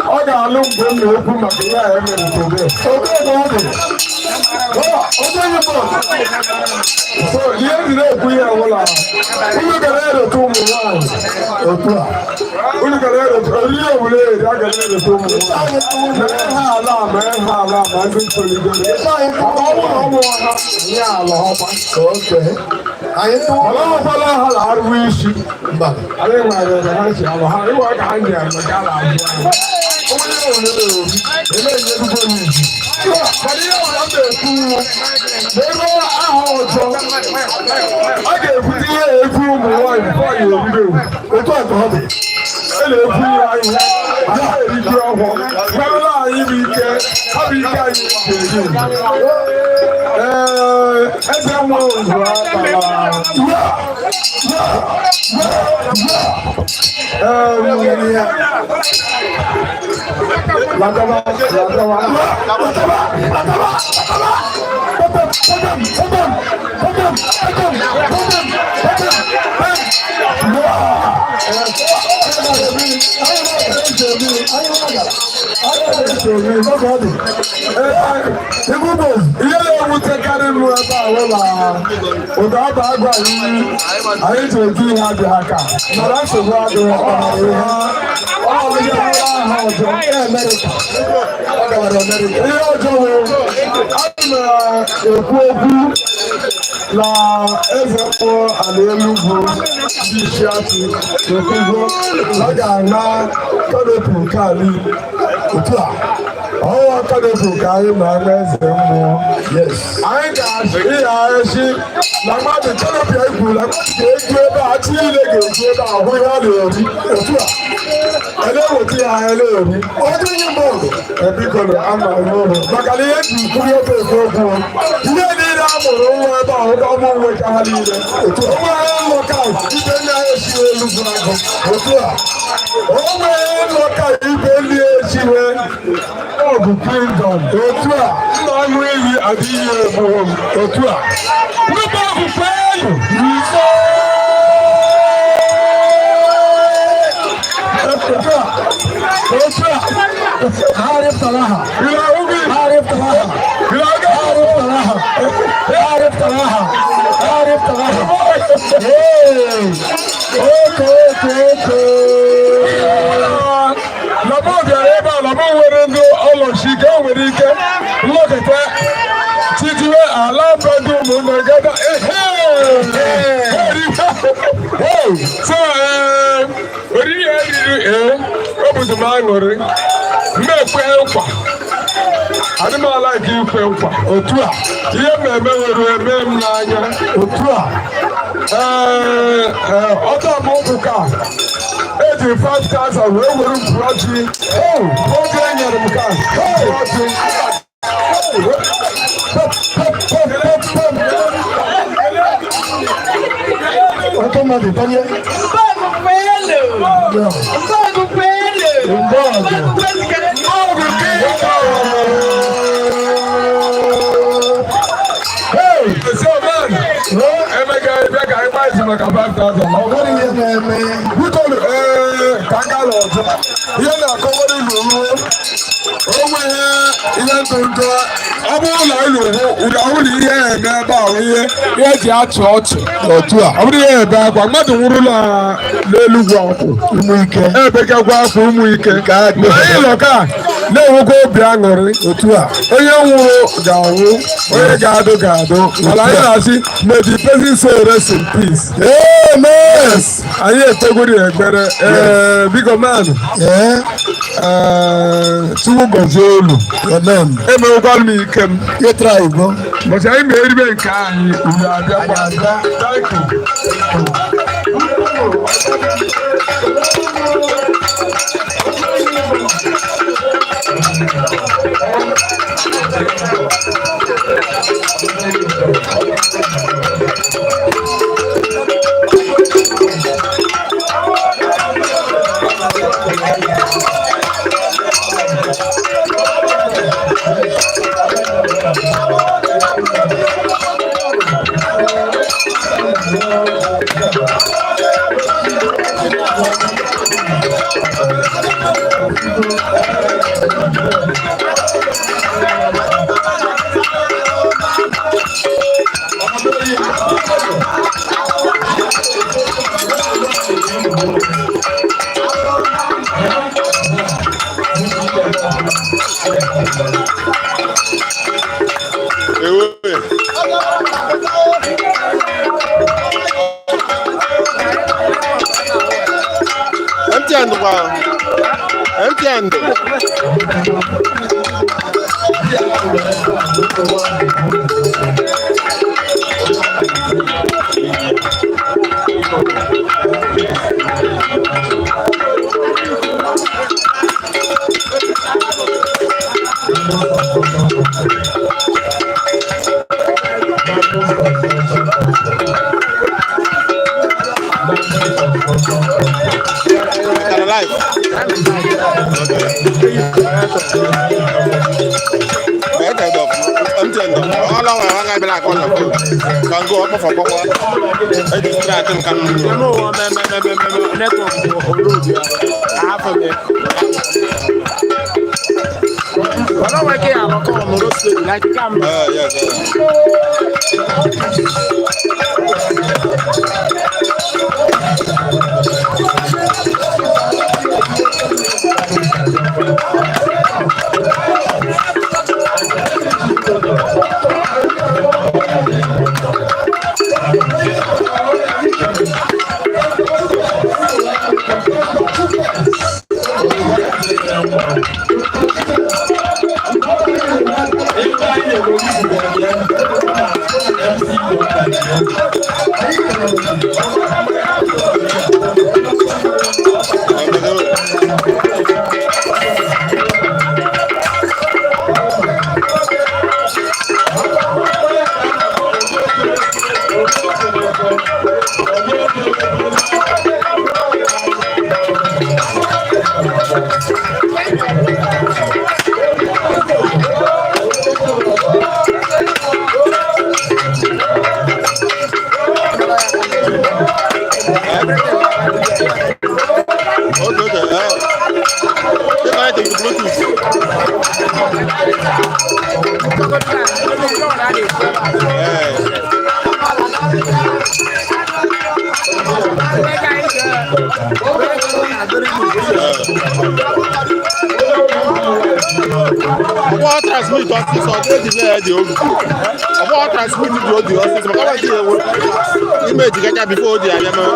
ọ ga-alụ mgbe m na-ekwu maka ihe a emere today. Otu a ga ọ dị. Onye nyebe So ihe m ji na-ekwu ihe ọbụla unu ga na-erote ụmụ nwaanyị. Otu a. Unu ga na-erote oriri ọbụla eri a ga na-erote ụmụ nwaanyị. Mee ha ala, mee ha ala ma ndị ntolidere maka ọ bụrụ na ọ mụọ ha nye ala ọkwa. Oke. Anyị tụọ. Mana ọkwala ha na-arụwa isi. Mba. Anyị nwere ebe ha si alụ ha ịwa ka ha ji eme ka a na-azụ ahịa. Onye olele obi ele enyedugo ya iji. Mana ihe ọbụla m na-ekwu na ebe aha ọzọ a ga-ebute ihe ekwu ụmụ nwaanyị before ya ebido. Otu a ka ọ dị. E na-ekwu ihe anyị anyị na-eriju ọhụụ gwarụla anyị bụ ike ha bụ ike anyị ji eri. Ee, eze nwa ozugbo akpara. Ee, lataba, lataba. Lataba, lataba, lataba. Pọpọm, pọpọm, pọpọm, pọpọm, pọpọm, pọpọm, pọpọm, pọpọm. Ihe na-ewutekarị m ebe a bụ na ụda aba agụ anyị anyị ji eji ihe adịghị aka mana nsogbu adịghị ọ ihe aha ọjọọ. Ihe ọjọọ bụ ana m ekwu okwu na eze mmụọ ala Enugu ndị isi achị ekwugo na ọ ga-ana canopy nke ala Igbo. Otu a ọnwa canopy ka anyị ma ama eze mmụọ. Anyị ga-asị ihe ahịsị na mmadụ canopy anyị kwuru na mmadụ ga-eju ebe a, achị niile ga-eju ebe a hụ ihe a na-eri. Otu a a na-eweta ya. anyị na-eri. Ọdụ onye bọọlụ. Ebiko na ama n'ụlọ maka na ihe ji kwuru ofe ekwu okwu ndị niile a mụrụ nwa ebe a ụka ụmụ nwoke ha niile onwe ha nlọka ibe nne ha esiwe elu bụ agụ Otu a. Onwe nlọka ibe nne ya esiwe ọgụ kingdom. Otu a. Nna aṅụ iyi adịghị egbu m. Otu a. Ndị bọọgụ kwenu. Ise. Otu a. Otu a. عارف طلاها. عارف طلاها. عارف طلاها. عارف طلاها. عارف طلاها. Hey. Okay, okay. Na mụ bịara ebe a na mụ nwere ndị ọlọchi ike o nwere ike nlọkọta titiwe ala mba ndị ụmụnne gada. So oriri ya riri ee o buzu m aṅụrị m na-ekwe nkwa adị m ala nke ikwe nkwa. Otu a. Ihe mmemme nwere eme m n'anya. Otu a. Ee, ọtọ m ụkwụ ka eji 5000 wee were mkpụrụ ọjị oge e nyere m ka ọjị. Pop, pop, pop, pop. Oke mmadụ banye. Mbọgụ kwelu! Mbọgụ kwelu! Mbọgụ. Mbọgụ kwezikere. Ọgụ ka Hey! So man, emeka bịa ka anyị gbazi maka 5000. Ọ nwere ihe na-eme. Biko, ee, ka m gaa n'ọzọ. Ihe na-akọwara unu ruo o nweghị ihe ntụntụ. Ọ bụrụ na unu hụ unu ahụ na ihe eme ebe ahụ ihe ihe eji achị ọchị. Otu a. Ọ bụrụ ihe ebe akwa mmadụ nwụrụ n'elugwu akwụ Ụmụ ike. Ebekakwa akwa ụmụ ike. Nke a dị. Mgbe anyị nọ ka na-enwekwa obi aṅụrị. Otu a. Onye nwụrụ ga-anwụ, onye ga-adụ ga-adụ, mana anyị na-asị, may the person soul rest in peace. Amen. Yes, anyị ekpegoro ya ekpere. Ee, biko man. Ee. Ee, Chukwu gọzie olu. Amen. Emewekwara m ike m. Ịtra igbo. Ụbọchị anyị ma eribe nke anyị unu abịakwa. Thank you. Ewe. MTN kwa. MTN. Kind of life. MTN dọ̀ MTN dọ̀ ọlọ́wọ́ àwọn akáyọ̀ bẹ́ẹ̀ akọ́ lọ́kọ́ kango ọkọ̀ fọ̀kọ́kọ́ ẹ̀ distract nǹkan. No, me, me, me, me, me, network olóògbé àáfọ̀ mi. Ọlọ́wọ́ kí àwọn kan ọ̀nà ló ṣe like calm. Yes. Okay, okay. You connect to Bluetooth. Yeah. Ọgbọ́n transmit ọsịsọ ọdị eji na-edi oge. Ọgbọ́n transmit dị odi ọsịsọ maka ọ dị ewu imeji kacha bifo odi abịa mewe.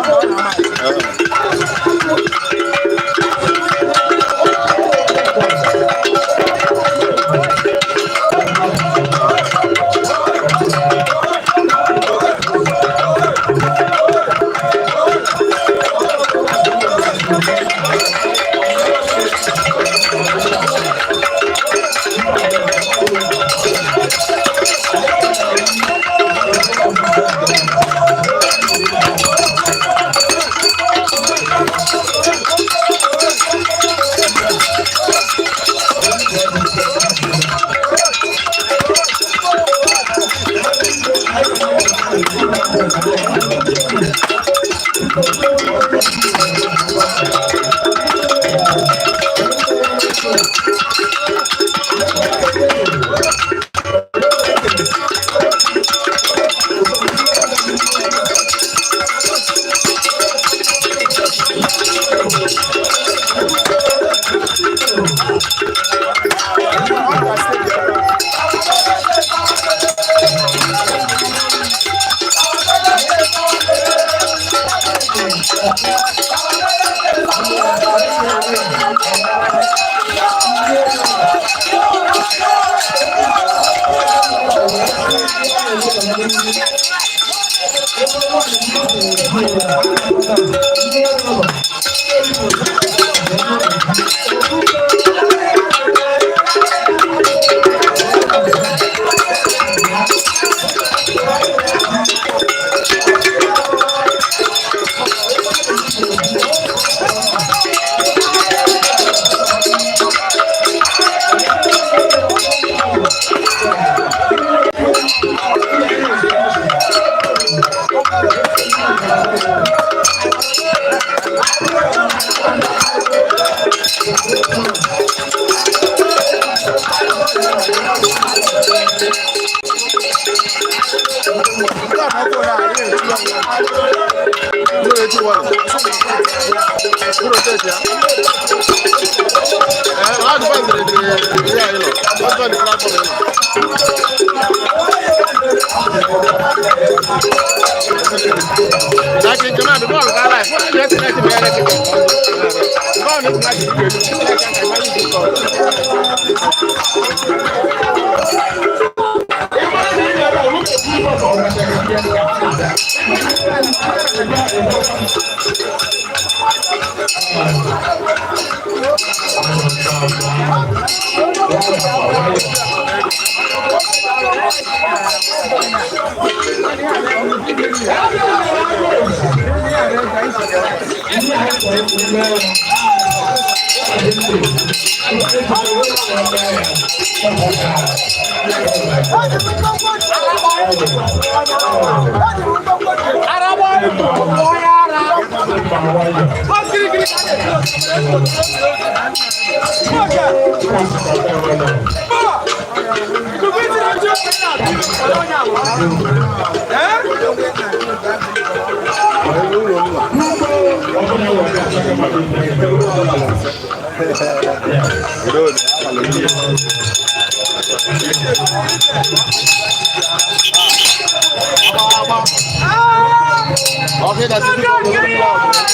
Okay, that's it.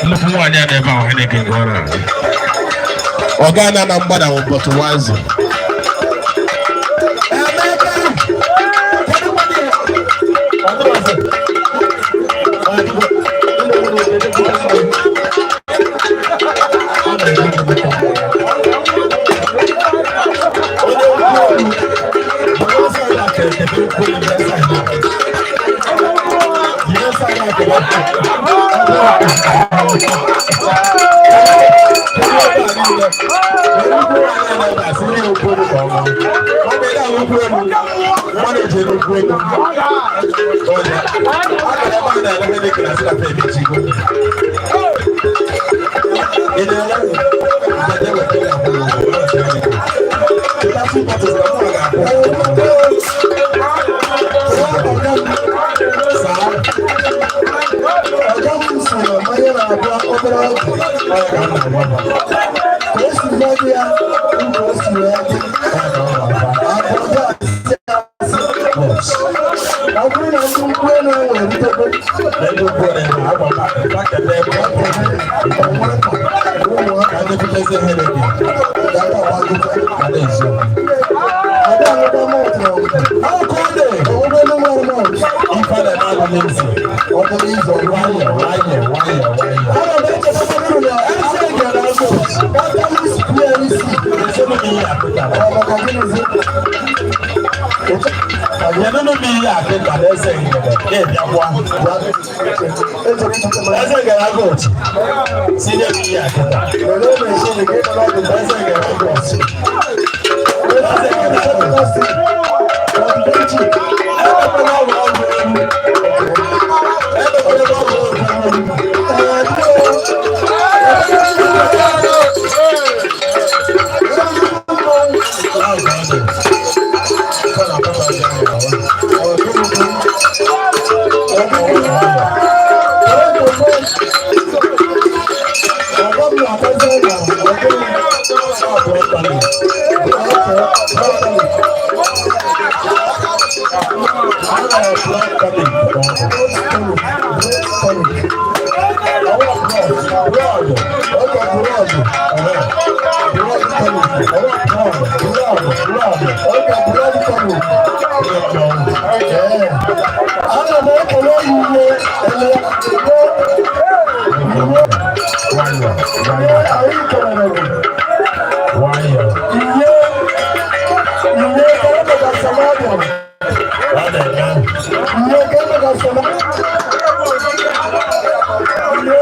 Nnukwu nwaanyị a na-ebe ahụ Heineken ka ọ na-aṅụ. Ọ gaana na mgbada bụ Bọtụwazi. Ọga m si na mmanya na-abịa obere oge ka o si gwa gị ya ka o si wee dị abụọ asị asị ọ bụrụ na ndị nkwụ elu nwere ntebe Ana m ekele uwe ele uwe anyị kelere gị ihe ihe ka emega Samadịa ihe ka emega Samadịa ihe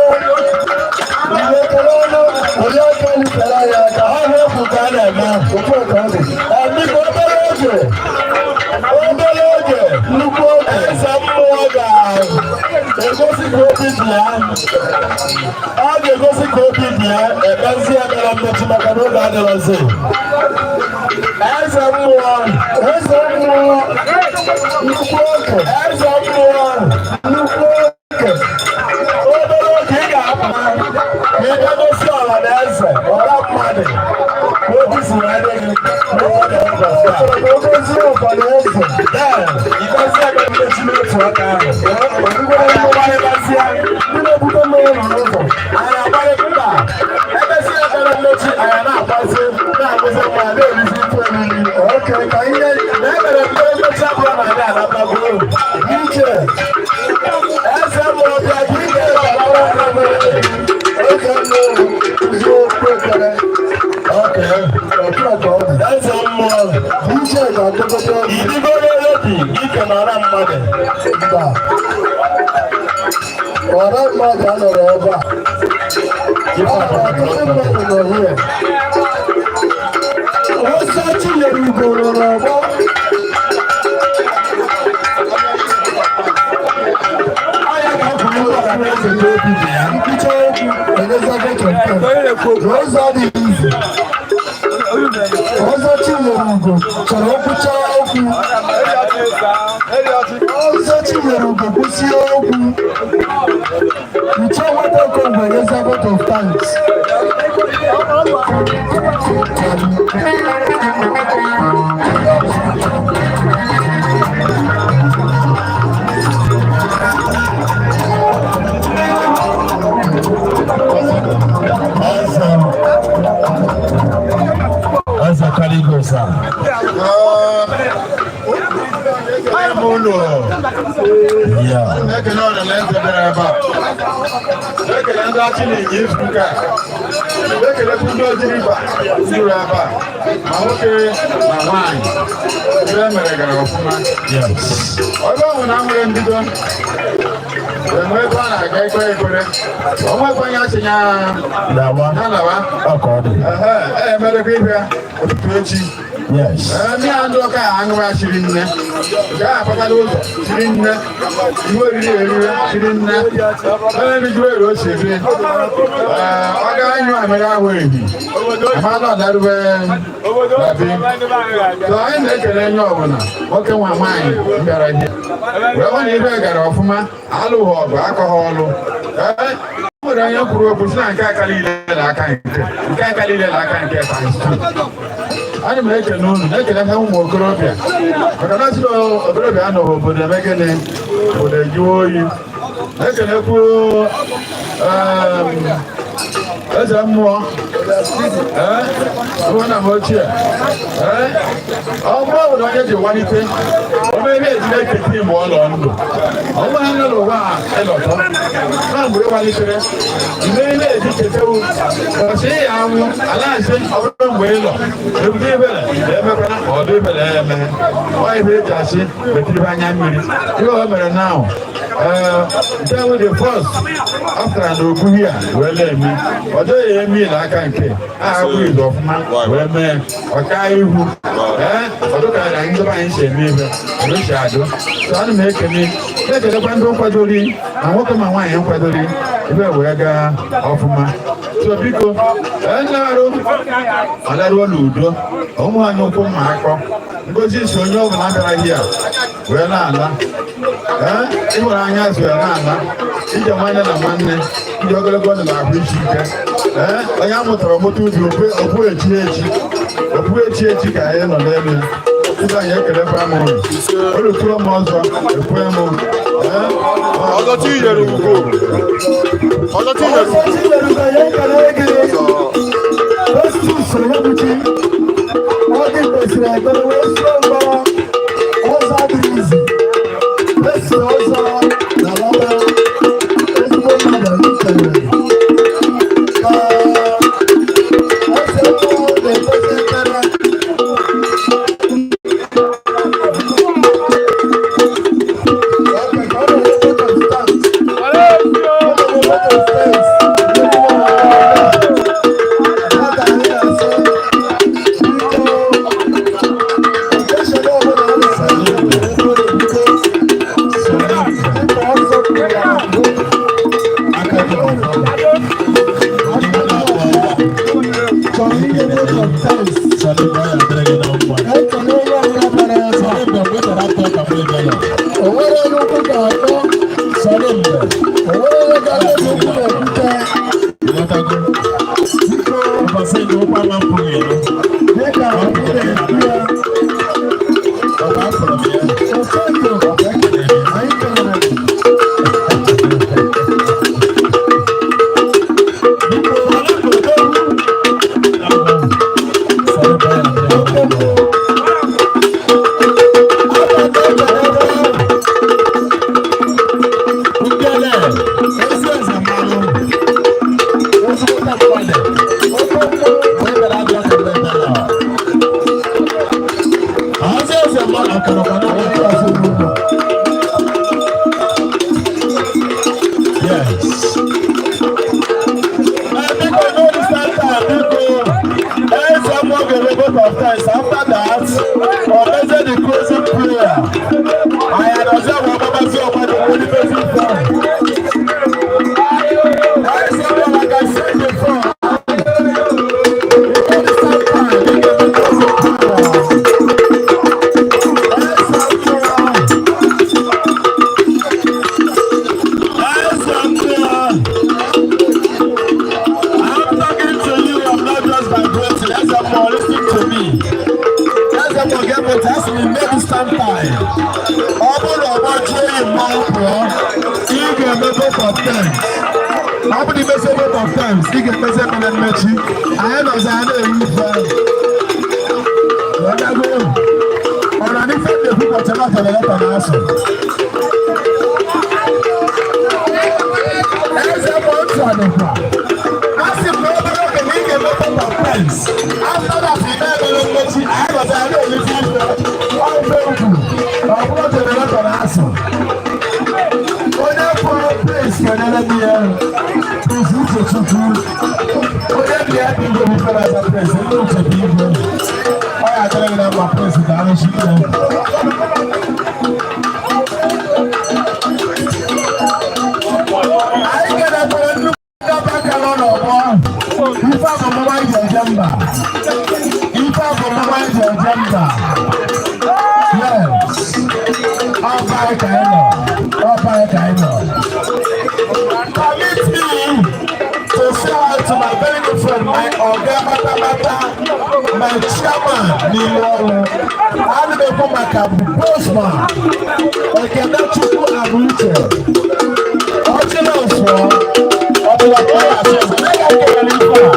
ihe kele ọnụ onye aka lufere anyị aka Ọ na-ekwu ka a na-eme. Otu a Biko, obere oge, obere oge, Nnukwu oge. Eze mmụọ ga-egosi ka obi dị ya. Ọ ga-egosi ka obi dị ya, ekpezi ekpere mmechi maka na oge adịrọzi. Eze mmụọ, Eze mmụọ, nnukwu oge, eze mmụọ, nnukwu oge. Obere oge ị ga-apụta ka ị bịa gosi ọha na eze, ọra mmadụ, ka obi si wee dị gị n'oge ụbọchị a. Ka o gozie ọha na eze. Then, ikpezi ekpere mmechi n'otu aka ahụ. Anyị agbalịbazie. Ndị na-ebute mmanya nọ n'ụzọ. Anyị agbalị mba. Emesi ekpere mmechi, anyị na-agbazi, na-agụzi mmanya, na-erizi ife oriri. Oke, ka ihe Na ekpere ekpere mmechi abụọ na anyị anatago. iche. Eze mmụọ, bịa ka ị ga-ewere aka mmiri. Eze mmụọ kwuzie okwu ekpere. Okay. Otu a ka ọ dị. Eze mmụọ, Iche ga-adọgote ọgwụ. Idigoro ready ike nọrọ mmadụ. Mba. Ọra mmadụ anọrọ ebe a. Ọtụtụ mmadụ nọ here. Ọsọ Chinyere Ugo nọ n'ọgbọ. Anya ka kwuru ọra na eze n'obi dị ya. Nkwucha okwu enyeza vote of thanks. Ụzọ adịghị izu. Ọzọ Chinyere Ugo chọrọ okwucha okwu. Ọzọ Chinyere Ugo kwụsie okwu. Nche nwata Okongwu enyeza vote of thanks. Eze, Eze Kaligosa. Ekele m unu. Yeah. Ekele ọra na eze bịara ebe a. Ekele ndị achị na ịnya izu ụka. Ekelekwu ndị Oji River juru ebe a. Ma nwoke ma nwaanyị. Ebe e mere gara ọfụma. Yes. Ebe ọ bụ na nwere mbido, enwe ebe a na-aga ekpere ekpere. O nwekwa onye achị ya Nawa. ya lawa. Ọ ka ọ dị. Ehe, e emerekwa ibe ụtụtụ echi. Yes. Ee, ndị a ndị ọka aṅụwa chiri nne, nke a akpatala ụzọ chiri nne, ihe oriri erire chiri nne, onye rijuo eri o si eri. Ee, ọ ga anyụ amịrị ahụ ehi, amala ọdarube na bi. So anyị na-ekele onye ọbụla, nwoke nwa nwaanyị bịara ihe. Wee hụ na ibe gara ọfụma, alụghị ọgụ, akọghị ọlụ. Ee, o nwere onye kwuru okwu si na nke aka niile na aka nke, nke aka niile na aka nke times two. Ana m ekele unu, na-ekele ha ụmụ okorobịa, maka na asị na okorobịa anọghị, obodo eme gịnị? Obodo ejuwe oyi. Na-ekelekwu eze mmụọ, ee, bụ nna m ochie. Ee, ọ bụrụ obodo onye ji walite omebe ejire ekete mgbe ọ nọ ndụ, ọ bụrụ ha nọ n'ụwa a ịlọtọ na mgbe ị walitere mgbe ị na-eji chetewu ụbọchị ị ya anwụ alaghachị. Ọ bụrụ mgbe ị nọ ebute ibele emekwana ma ọ dị ibele ya eme ọ ibe eji asị metiri anya mmiri ihe o mere now. Ee, nke bụ the first after na okwuhi a wee na-eme ọ dịghị eme ile aka nke a akwụ izu ọfụma wee mee ọka ihu. Ee, ọ dịka na ndị be anyị si eme ibe ebe si adụ. So ana m ekele, na-ekelekwa ndị nkwadori, ma nwoke ma nwaanyị nkwadori ebe wee gaa ọfụma. So biko, ee, nlarụ alaruo n'udo, ụmụ anyị ụkwụ mma akọ ngozi si onye ọbụla bịara hia wee na-ala. Ee, ịhụrụ anya si wee na-ala ije nwanne na nwanne, ndị ogologo ndụ na-ahụ isi ike. Ee, onye a mụtara moto ubi okwu echi echi, okwu echi echi ka anyị nọ n'elu ya. Ibe anyị ekelekwa m unu, olu m ọzọ ekwe m. Ee, Ọzọ Chinyere Ugo. Ọzọ Chinyere Ugo. Ọzọ Chinyere Ugo, ya ekele gị. Festus Onyebuchi, ọ dị kwesịrị ekpere wee suo mgbọrọ. Ọzọ adịghị izi. Festus ọzọ na lọta ezigbo mmadụ, anyị kelere. Ka eze mmụọ na-ekpezi ekpere. Okay, ka ọ na-enye vote of thanks. Ọ na-enye vote of thanks. Ndị mmụọ na-abịa. Nwata anyị na-asị, biko. O nwere onye ukwu ga-akpọ. O nwere onye ga-akpọ ukwu na okwute. Dịka anyị na-ekwu ya, Ofondo, anyị kelere gị. Oke mmụọ. Aba na-ekele. Ngele, ezi eze mmanụ, ezigbo mmadụ, Oke mmụọ. wee bịara abịa ka ndị bịara. Hazi eze mmanụ akọrọkwa n'ụlọ Anyị ezinụlọ. Yes. Biko, no distant time, biko. Eze mmụọ ga-eme vote of thanks. After that, ọ mezie the closing prayer. Anyị anọzi agwa agbabazi ọgba the holy person from. Eze mmụọ, like I said before, no distant time, ị ga-eme closing prayer. Eze mmụọ. Eze mmụọ. I'm talking to you, I'm not just vibrating. Eze mmụọ, listen to me. Eze mmụọ ga-epụta, asị m no distant time. Ọ bụrụ na ọgbọ jụọ oyi mmanwụ pụọ, ị ga-eme vote of thanks. Ọ bụrụ na imesi vote of thanks, ị ga-emezi ekpere mmechi. Anyị nọzi anyị na-eri ife. Wee ọ na n'ife na-ekwu ka chana generator na-asụ. Eze mmụọ, ntị adịkwa. Asị m na obere oge na ị ga-eme vote of thanks. After that, ị na-emere mmechi, anyị nọzi anyị na-erizi ife. Ọ ife m kwuru. Ọ bụrụ generator na-asụ. Onye fọrọ Prince kelere m ya. Prince Uchechukwu. Onye dị ya bụ igwe bụ ife na-aza Prince, ndị Uche bụ igwe. Ọ ya adịrị gị na mma, Prince, daalụ Chike. Anyị kenekwara nnukwu ndọba aka nọ n'ọgbọ. Ife abụmụma anyị ji eje mba. Ife abụmụma anyị ji eje mba. Yes. Ọba anyị ka anyị nọ. Ọba anyị ka anyị nọ. Permit me to say hi to my very good friend, my oga patapata, my chairman n'ilu ọrụ. Ana m ekwu maka Bosman, Ekene Chukwu Abuche. Ọchị na nsọ, ọ bụla ka ọ na-asị ọzọ, onye ga-ekele ife a?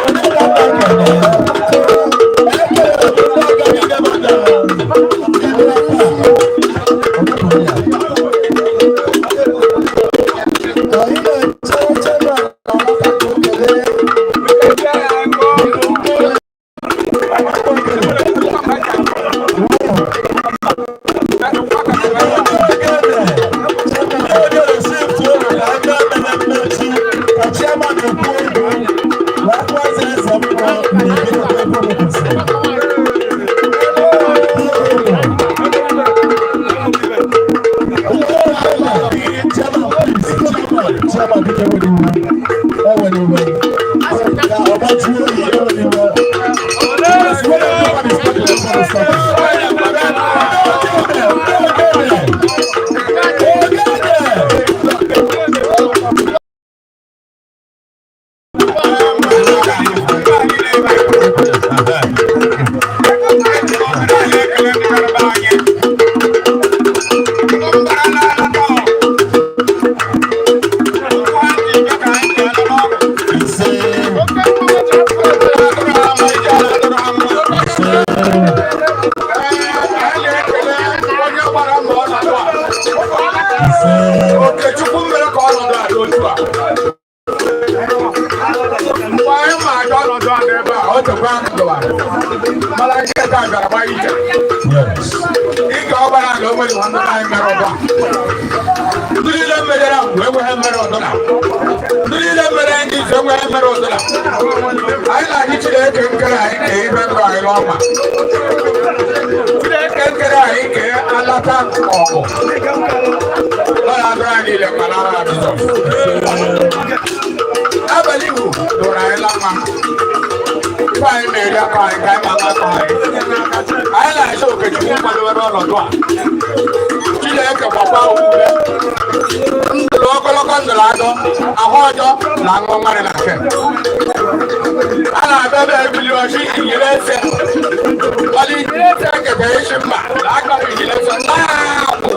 Onye ga-ekele? Ekele m ndị ọga niile m na ebe a. Anyị na-eche chairman na nwata ka o kelee. Onye receipt unu ka a gaa mere mmechi ka chairman ekwu okwu wee kpọzie eze mmụọ na ebido ebe unu kwụsịrị. Chairman, please, chairman, chairman, biko ewela iwe. Ewela iwe. Ka ọgba jụọ oyi, ewela iwe. Please, when everyone is talking, everybody stop. Ogene, ogene. Ogene! Ise. Ise. Okechukwu mere ka ọnọdụ a dị otu a. Mgbe anyị ma aga ọnọdụ a n'ebe a, ọ chekwa akụdọwara. Mana nke taa bịara gbaa ije. Yes. Ike ọgbara ala onwe ha ndị anyị mere ọba. Ndị niile mere mgbe enweghị mere ọdụla. Ndị niile mere ndị ise enweghị mere ọdụla. Anyị na-anyị Chineke nkere anyị kee ibe ndụ anyị n'ọma. Chineke nkere anyị kee alata ọgụ. Ọ na-adụrụ anyị niile mma n'aha Jizọs. Abalị Igbo dụrụ anyị la mma. Ife anyị na-eri aka anyị ka anyị ma aka anyị. Anyị na-achọ Okechukwu nkwado. dewere ọnọdụ a. Chineke gbakwa ume ndụrụ, ogologo ndụrụ, adọ ahụ ọjọọ na aṅụ nwarị na nke a na-abịa ebe ebili ọchị ijiri ese mana ijiri ese nketa isi mba na aka ijiri ese na-apụ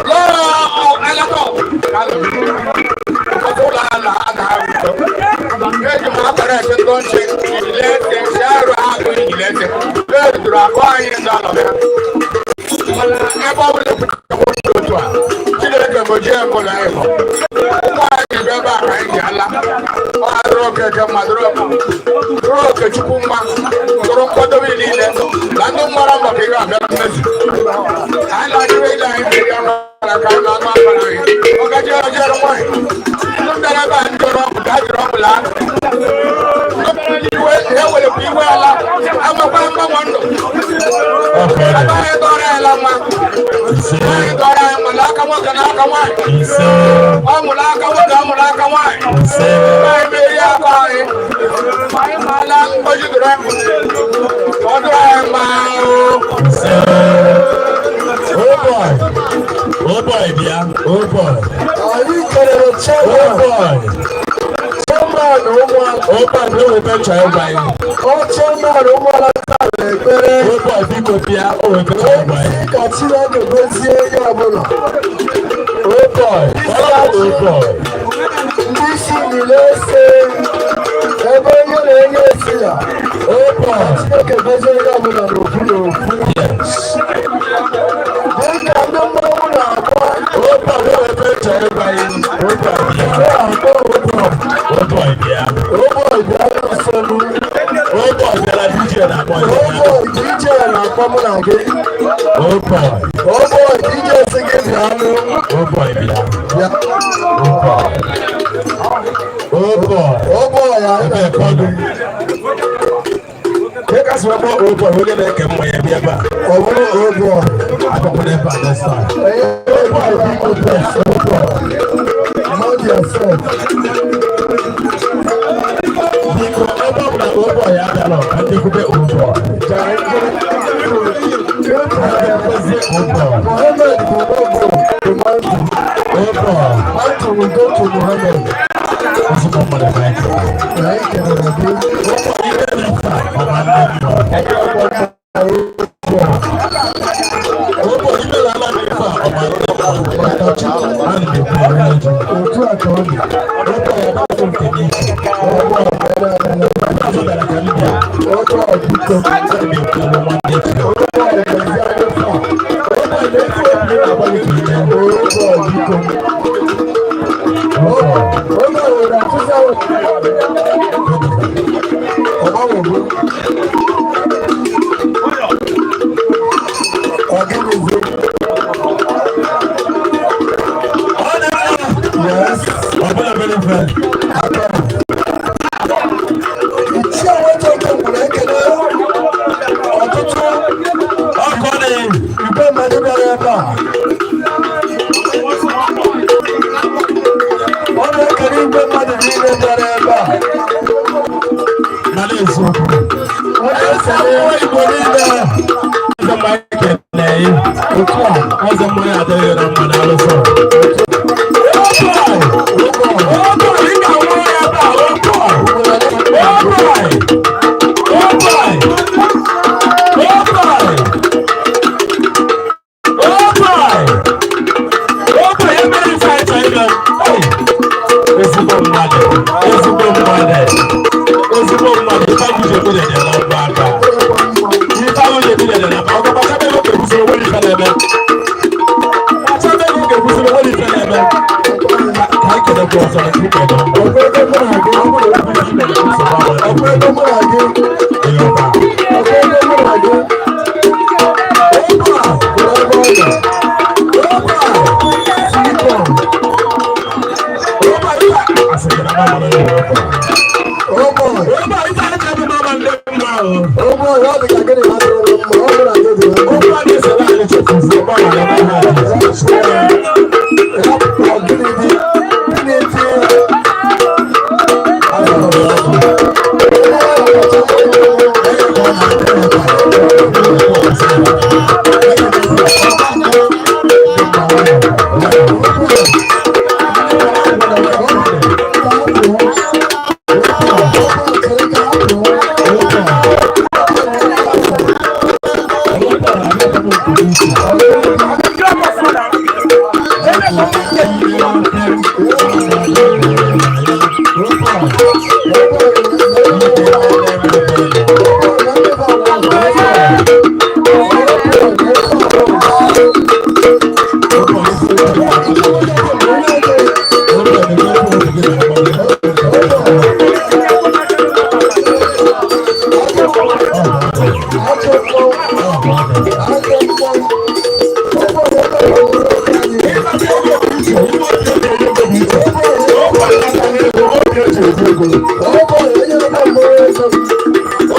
lọọ alaka ka a nọ ụfọdụ ụlọ ha na-ada ha. Eji m akara ese ndị nche ijiri ese si arụ agụ ijiri ese eruturu akụ anyị ndị ọnọdụ ya, mana ebe ọ bụla ekwuchekwa ndị otu a, Chineke gojie mbụla ịhụ ụmụ anyị bụ ebe a ka anyị ji ala. Ọ dụrụ Okeke mma, dụrụ Okechukwu mma, dụrụ nkwadobe niile na ndị mgbara mbọ ka ihe abịa na mmezu. Anyị na-ajụrụ ile anyị mmiri amara ka anyị na-anụ amara anyị ọgaji ọjọọ nwanyị. Ndị bịara ebe a, ndị jọrọ ọgwụ ka ha jiri ọgwụ laa. Ndị bịara n'iwe ha werekwa iwe ala amakwa mgbanwe ndụ. Anyị dọrọ ya la mma. Anyị dọrọ anyị mma n'aka nwoke na aka nwaanyị. Ọ mụrụ aka nwoke, ọ mụrụ aka nwaanyị. Anyị merie aka anyị. Anyị maala mgboji dụrụ anyị. Ọ dụrụ anyị mma o. Oh boy. Oh boy, bịa. Oh boy. Anyị kelere Oh chairman, boy. chairman ụmụala. Oh boy, bịa weta ncha ịgwa ya. Ọ chairman ụmụala taa ekpere. Oh boy, biko bịa. O weta ncha ịgwa ya. Sị ka Chineke gozie onye ọbụla. Oh boy. Oh boy. Ndị isi niile ese ebe onye na-enye esi ya. Oh boy. Chineke gozie onye ọbụla n'ofu n'ofu. Yes. Dịka ndị mmanwụ na-akpọ Oh boy, bịa weta ncha ịgwa ya. Oh boy, bịa. na-akpọ ụbọ. Oh boy, bịa. Ụbọ bịa n'usoro. Oh boy, bịara DJ na-akpọ ya. Ụbọ DJ na-akpọ mụ na gị. Oh boy. Ụbọ DJ sị gị bịanụ. Oh boy, bịa. Bịa. Oh boy. Oh boy. Ụbọ ya anyị Ebe na-akpọ ka ọ gị. nọ. Ka ka sị wee kpọọ oh boy, onye na-eke mmanya bịa ebe a. Ọ bụrụ ụbọ. Abịakwala ebe a next time. Oh boy, biko bịa. Oh boy. Mind yourself. Biko, ebe ọ bụla oh boy abịala, ka ndị kwube oh boy. Ka ndị kwezie oh boy. Mohammed will not go to mountain. Oh boy. Mountain will go to Mohammed. Ezigbo mmadụ ka anyị kere. Na anyị kelere gị. Oh boy, ihe na-efe a, ọ ma ndị mma. Oh boy, ime na-ala m ife a, ọ ma ndị mma. Maka Chukwu. Ana m ekwu ere ji. Otu a ka ọ dị. Oh boy, agbapụ nke n'ike. Ọgbọ bịara abịa. Azụ bịara ka m bịa. Ọgbọ biko. Ana m ekwu ere nwanne chi. Ọgbọ gozie anyị taa. Oh boy, na-etu obi na-agbalị ka ime. Ọgbọ biko. Oh boy. Oge were atụzi ahụ. Ọgbanwego. Ọ gịnịzi? Ọ dị mma. Yes. Ọ bụla very friend. Ichie Nwachukwu nwere ekele ọtụtụ Ọkụ dị. igwe mmadụ bịara ebe a. Ọ na-ekele igwe mmadụ niile bịara ebe a. Mana eziokwu. Ọ na-ekele Igbo niile. Eze mmanya kene yi. Otu a. Eze mmanya adịghị na mma na alụsọ. Oh boy! Ị ga-anwụrụ ya ebe a, oh boy! Oh boy! Oh boy! Oh boy! Oh boy! Oh boy, ya mere ife anyị chọrọ ime. Hey! Ezigbo mmadụ, ezigbo mmadụ, ezigbo mmadụ, ife ahụ ji ebi dede na mba aka. Ife ahụ ji ebi dede na mba aka. Kpachaba ego ka ekwusịrị onwere ife na-eme. Kpachaba ego ka ekwusịrị onwere ife na-eme. Ka anyị kelekwa ọzọ na Chukwu kele mma. Ọkwa ego mụ na gị. Ọ bụrụ na obi imere nsogbu ahụ, Ọkwa ego mụ na gị. ịghọta. Ọkwa ego mụ na gị. Oh boy! Kwụrụ ebe ọ nọ. Oh boy! Sikọ. Oh boy! Asị gị na mama nọ n'ụlọ ụka. Oh boy. Oh boy, ife anyị chọrọ ịma ndị mma o. Oh boy, ọ dị ka gịnị ha dịrị mma. Ọ bụrụ na gị dị mma. Okwu a na-esere anyị chefuzie gbaghara n'aha Jizọs. Hapụ gịnị dị? Gịnị dị? Onye ka ọ na-akpọ.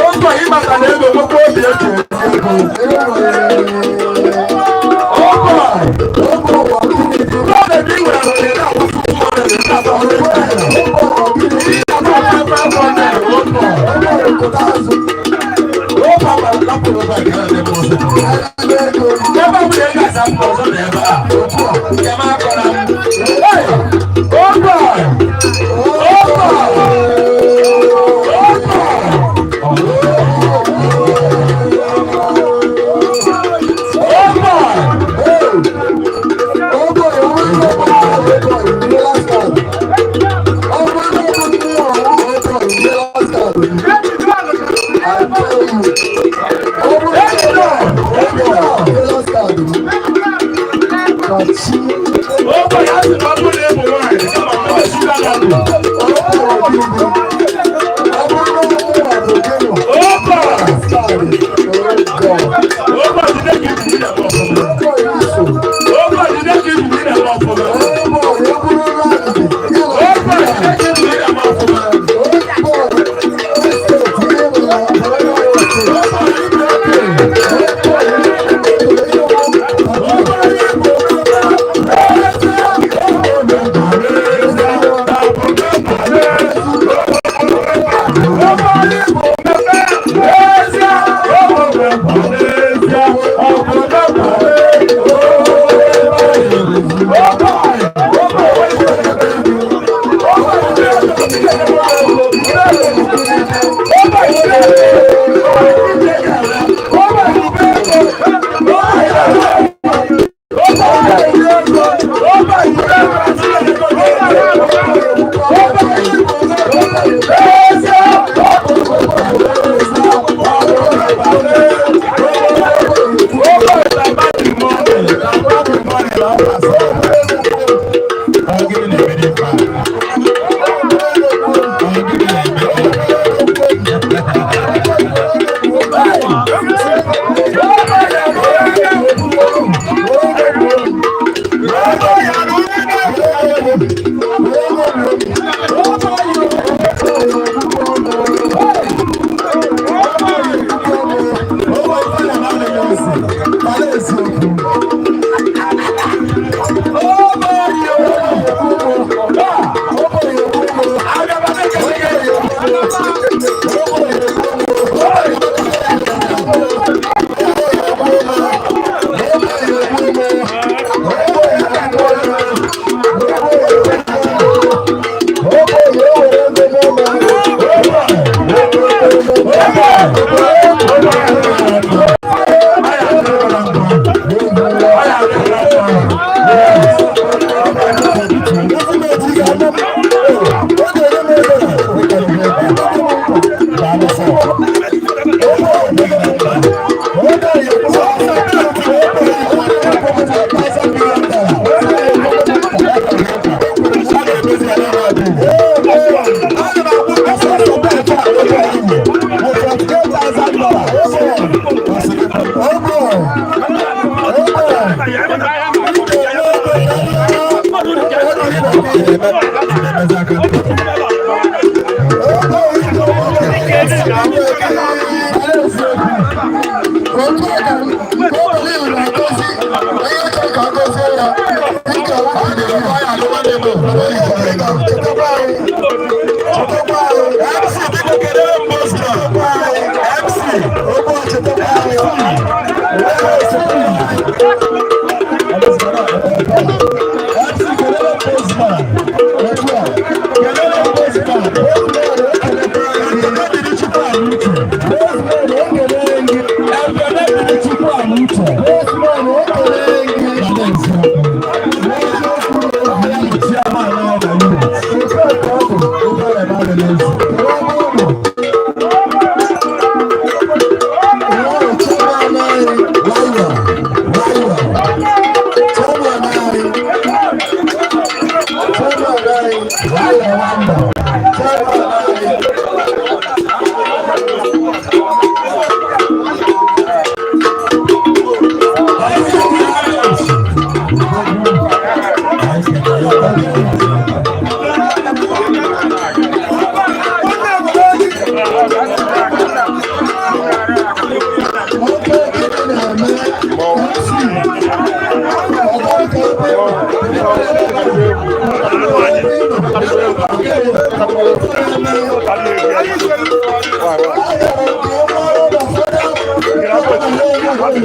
Oge ịbata na ego nwekwa obi eji eri ego. Oge gị nwere ohere na-akwụsị mmadụ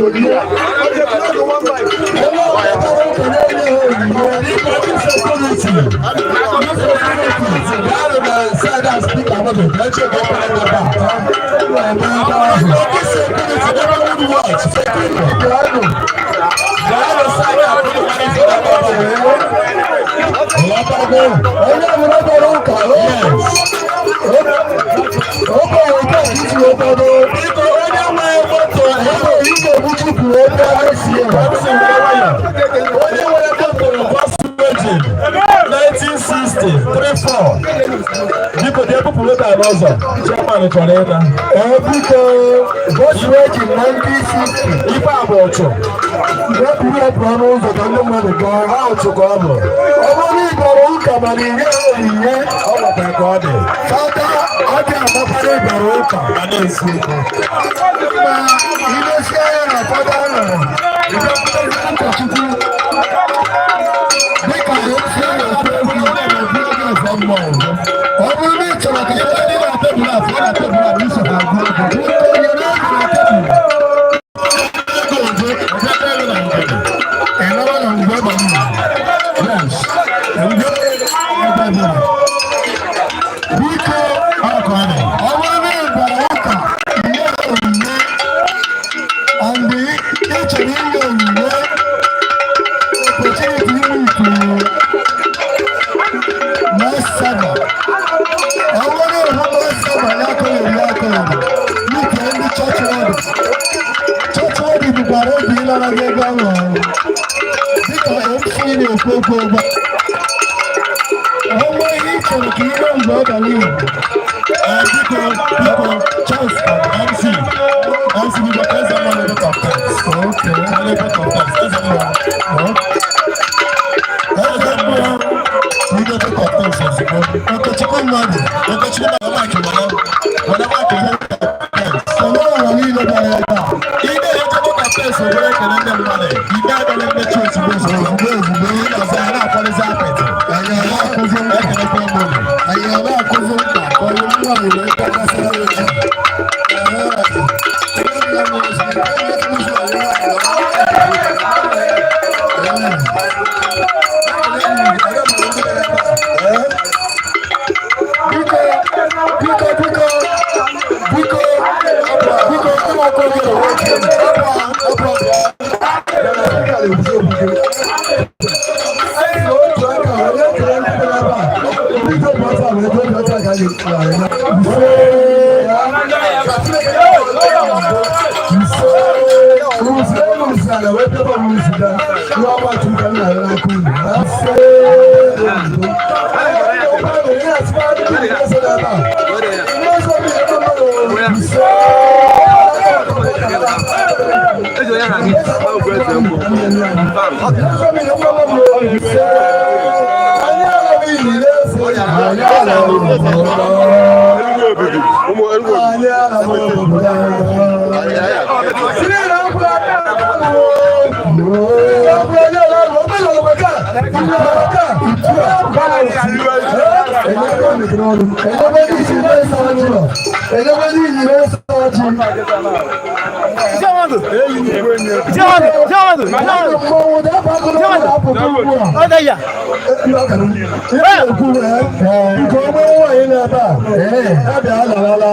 onyinye. Onye ọbụla bịara ụka na-enye ha onyinye. Security. Security. Gaanụ na side a speaker nọdụ, ka eche ka ọ kpọrọ ebe a. Ndị security, neighborhood watch, security, gaanụ. Gaanụ side a Ghọtago? Onye ọbụla bịara ụka, Yes. o kwere nke a isi wee kwado. Biko, onye nwe moto, Ebe ị ga-ebu jipu wee bịa n'esi ya. MC were nwayọ. Onye nwere moto Volkswagen 1960 34. Biko, dị ebupụ moto a n'ụzọ. Chairman chọrọ ịna. Ee, biko, Volkswagen 1960. Ife a bụ ụchụ. Wepụ ya pụọ n'ụzọ ka ndị mmadụ gaa. Ha ụchụ ka ọ bụ. Ọ bụrụ na ị bịara ụka mana ị nyeghị onyinye, Ọ nwekwa ka ọ dị. fada ọ dị amakwara ị bịara ụka. Ma na-esi ego. Ma ilesi anya na fada nọrọ, ị bịakwutezi ụkọchukwu. Dịka esi na-ekwu okwu, ọ bụrụ na ị chọrọ ka Ife dị na tebụl a, pụọ na tebụl a, na iso ha agụ egwu. onye na-ego na tebụl, Ego ogo, ọbịa elu na ngige. ị nara na mgbe abalị. Yes. Mgbe ebe bịara. Biko, Ọ ka ọ dị. ọ bụrụ na ị bịara ụka nye onyinye and ị chọrọ inye onyinye, opportunity inwe ikwu na saba. Ọ bụrụ na ịhụ na saba ya akọghịrị ya akọghịrị n'ike ndị chọọchị ọdụ chọọchị ọdụ bụkwara obi ịnara gị ego ahụ ọrụ dịka MC na-ekwu okwu ebe a. O nwee ihe ị chọrọ ka ime mgbe ọ gara ihu. Ee, biko, biko, Charles MC. MC, biko, eze mmụọ na-ebe of thanks. Okay. Na-ebe of thanks. Eze mmụọ. Eze mmụọ. Bido vote of thanks ozugbo. Okechukwu mmadụ. Okechukwu na mic were. Were mic vote of thanks. Kelee ụwa niile bịara ebe a. Ị na-eje vote of thanks were ekele ndị mmadụ. Ị na-agala mmechi ozugbo ozugbo. Ozugbo ozugbo. Ị na-aza ya na-akwarịzi apịtị. Anyị a na-akụzi mkpa. Ekelekwa m unu. Anyị a na-akụzi mkpa ka onye nwaanyị wee kpọkasịra ya ji. Ee. Biko, biko, biko, biko, biko, ụmụaka ogere nwoke, ọbụ, ọbụ, otu aka onye kere ndị bịara ebe a, ndị obi ọcha wee dị obi ọcha ka a ga-ekwu anyị. Ise, ka Chineke ise, use elu use ala wee pịaba m use ga, ihe ọma Chukwu ka m na-arịọ n'aka unu. Ise, ihe asịkwa ndị bi na-eso n'ebe a. Ndị ọzọ bi n'ebe mmadụ, ise. Enugwu obibi ụmụ Enugwu obibi. Nke ọma nwaanyị na-ebe a abịa larala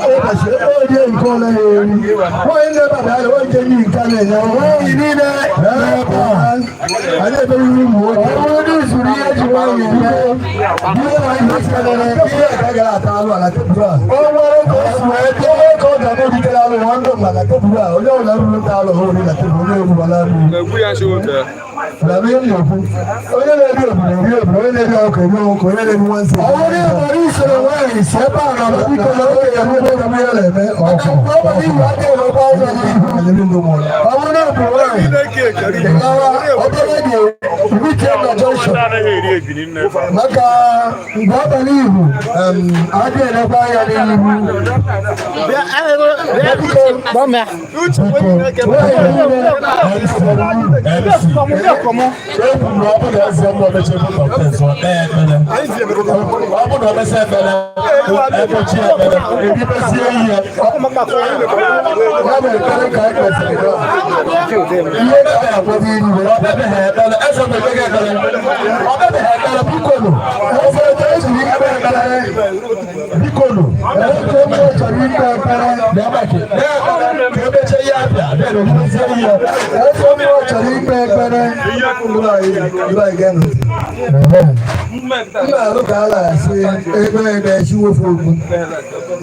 ụbọchị orie nke ole ya eri nwaanyị na-ebe a bịa lewe nke ndị nke a na-enye nwaanyị niile na-ebe a anyị eberiri ụmụ nwoke ọ bụrụ na izuru ihe eji nwaanyị eme ihe na ihe sikarịrị ihe ka gara ata alụ ala tebụl a o nwere ka o si wee dị onye ka ọ ga-ama oritere alụ nwa ndụ maka tebụl a onye ọbụla ruru nta alụ ha ori na tebụl onye egbuwala alụ. Na ihe m na-ekwu, onye na-eri obodo eri obodo, onye na-eri ọkụ eri ọkụ, onye na-eri nwa nsị. Ọ bụrụ na ị nwere usoro nwaanyị si ebe a nọ biko na oge ya n'ebe ka ya na-eme ọkụ. Ọ bụrụ na iwu adịghị emekwa ụzọ n'ihu. Ọ bụrụ na ị bụ nwaanyị, ị gawa obere gị weekend na junction. Maka mgbe abalị ihu, adịghị elekwa anya n'ihu. Biko, biko, nwaanyị niile MC. Ekwu na ọ bụ na eze mmụọ mechie vote of thanks, ọ kpee ekpere. Ọ bụ na o mesịa ekpere, ekpochi ekpere, eribezie ihe. Ya bụ ekpere ka anyị kpesịrị. Ihe na-akwado iru Ọ kpebeghị ekpere, eze m ekpeghị ekpere. Ọ kpebeghị ekpere, bikonu. Eze ka ezuru Ekpe ekpere, bikonu. Eze onye chọrọ ikpe ekpere. Bịa maki. Kpee ekpere ka emechie ihe abịa, bịa na omumezie ihe. Eze onye chọrọ ikpe ekpere. Nna alụ ka a na-asị ebe ebe esi nwofe okwu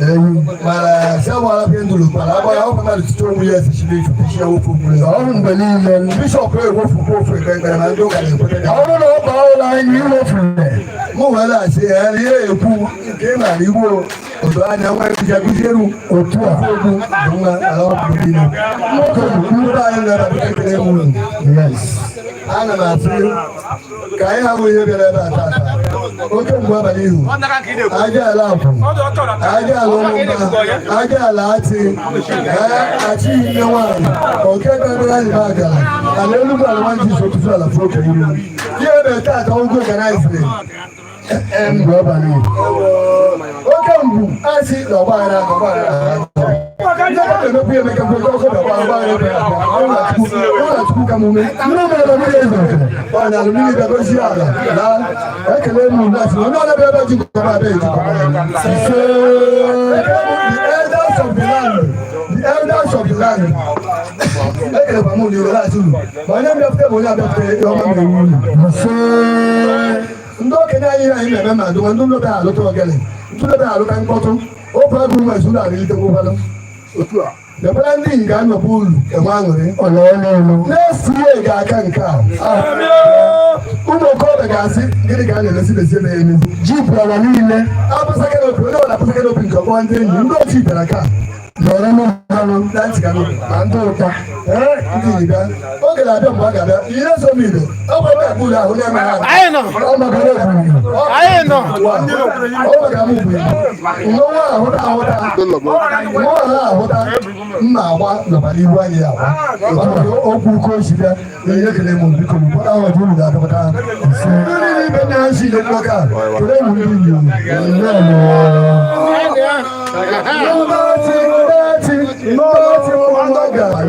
ewu mana sewara bi ndụrụ mana agbara ọ mmadụ tụtụ onwe ya esi chibe ifu ya nwofe okwu ya. Ọrụ mgbe niile. Bishọp ewefukwa ofu ekpe ekpere ma ndị ụka na-ekwete ya. Ọ bụrụ na ọ baa ụlọ anyị iwefuru. Mụ wee na-asị ya ihe ekwu nke ị maara igbo odo anya nwa nkụzi akụzieru Otu a. ofu okwu bụ nwa ala ọ bụ niile. Nwoke bụ ndị anyị nọ ebe a ekele m unu. Yes. Ana m asị ka anyị hapụ ihe bịara ebe a tata oke mgbe abalị ihu aja ala akwụ aja ala ụmụmba aja ala achị ee achịghị nne nwaanyị oke bịara anyị bụ agara ala Enugwu ala nwa Jizọs otutu ala fụ oke iru ihe ebe tata ogo organiziri Mgbe abalị ihu. oke mgbu asị na ọgbaghara na ọgbaghara ndị ọbụla emekwu ya emeka kwekọ ọkọ bịakwa ọgbaghara ebe ya ụlọ chukwu ka m ume Ndị mere na mmiri ezo okele. ọnya alụmiri bịa gozie ala na ekele m unu asị na onye ọbịa ebe ji nkọba abịa ejikọba Ise. The elders of the land, the elders of the land. Ekelekwa m unu iwe na-asị unu ma onye mbịapụta bụ onye abịapụta ihe ọma mere unu. Ise. Ndị okenye anyị ihe anyị na-eme ma ndụwa ndị ụlọ bịa alụta ogele ndị ụlọ bịa alụta mkpọtụ ofe agụ ụmụ ezi ụlọ arịlite ụkwalụ otu a lekwara ndị iyi ga-anọkwa ulu enwe aṅụrị Ọla elu elu. na-esi ihe ga-aka nke a ụmụ okorobịa ga-asị gịnị ka a na-emesi mesi eme emezi Jipu ala niile. abụsa kenopi onye ọbụla abụsa kenopi nke ọkpọ ndị enyi ndị otu bịara ka Nọrọ n'ụlọ. na ntị ka n'obi Ma ndị ụta. Ee, ndị iyi bịa oge na-abịa mgbe a ga-abịa ihe so m ido ọ bụ ebe akpụ ụlọ ahụ onye amaghị ahụ. Anyị nọ. Ọ maka na ekwuru. Anyị nọ. Ọ maka m bụ nwa ahụta ahụta nwa ahụ ahụta mma agba nọkwa n'ihu anyị ya agba okwu uko osi bịa ihe ekele m biko m ahụ ọjọ unu ga-adọpụta ndị niile ibe na nsi ile nwoke a kele m ndị inyom Ndọtị ndọtị ndọtị nwa gara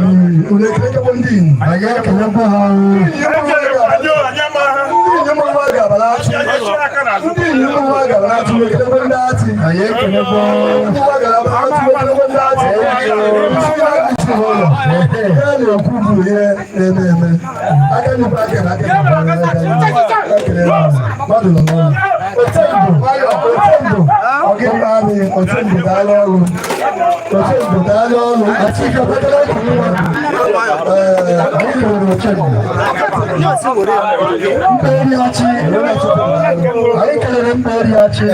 unu ekelekwa ndị inyom. Anyị ekelekwa ha. Ndị inyom nwa gabara achị ndị inyom nwa gabara achị ekelekwa ndị achị. Anyị ekelekwa. Ndị nwa gabara achị ekelekwa ndị achị. Ndị achị n'ụlọ. Ihe a na-ekwu bụ ihe na-eme eme. Aka nyekwa aka na aka nyekwa aka. Ekele m. Mmadụ nọ n'ụlọ. Otembo, Otembo, ọgịnwa anyị, Otembo daalụ ọrụ. Otembo daalụ ọrụ. Achike kpatara ka nwa. Ee, Anyị kelere Ochendo. Mkperi achị. Anyị kelere mkperi achị.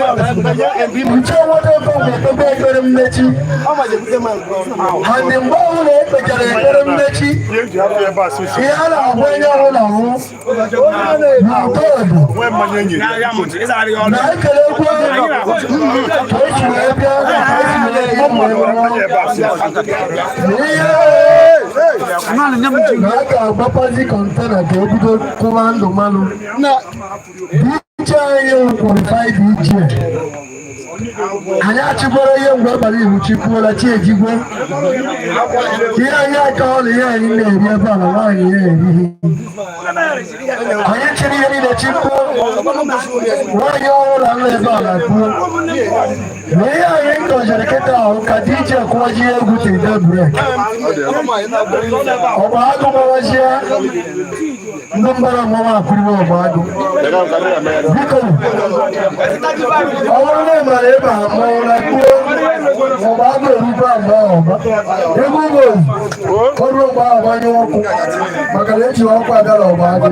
Nche nweta ofe ga-ekpekpe ekpere mmechi. And mgbe ọbụla ekpechara ekpere mmechi, ihe a na-agwa onye ọbụla wụ na ụtọọdụ na ekelekwe ka esi wee bịa na ka esi wee ihe wee nwụọ. Na ihe na a ga-agbapazi kọntena ka ebido kụwa ndụ mmanụ. DJ anyị wụ qualified DJ. Anyị achịkwara ihe mgbe abalị ihu chikwuola chi ejigwe. Ihe anyị aka ọla ihe anyị na-eri ebe a na nwaanyị ya erighi. Anyị chịrị ihe niile chikwuo. Nwaanyị ọhụrụ anọ ebe a na-akwuo. Na ihe anyị gọziri kịta ahụ ka DJ kwụwazie egwu till day break. Ọgba agụ gbawazie ndị mbara mmanwụ akwụriwe ọgba agụ. Biko, ọ bụrụ na ị mara ebe a mmanwụ na kwuo ọgba agụ erukwa mgbe ahụ ọgba. Egwu ugbo o ruo mgbe ahụ gbanyụ ọkụ maka na eji ọkụ abịa na ọgba agụ.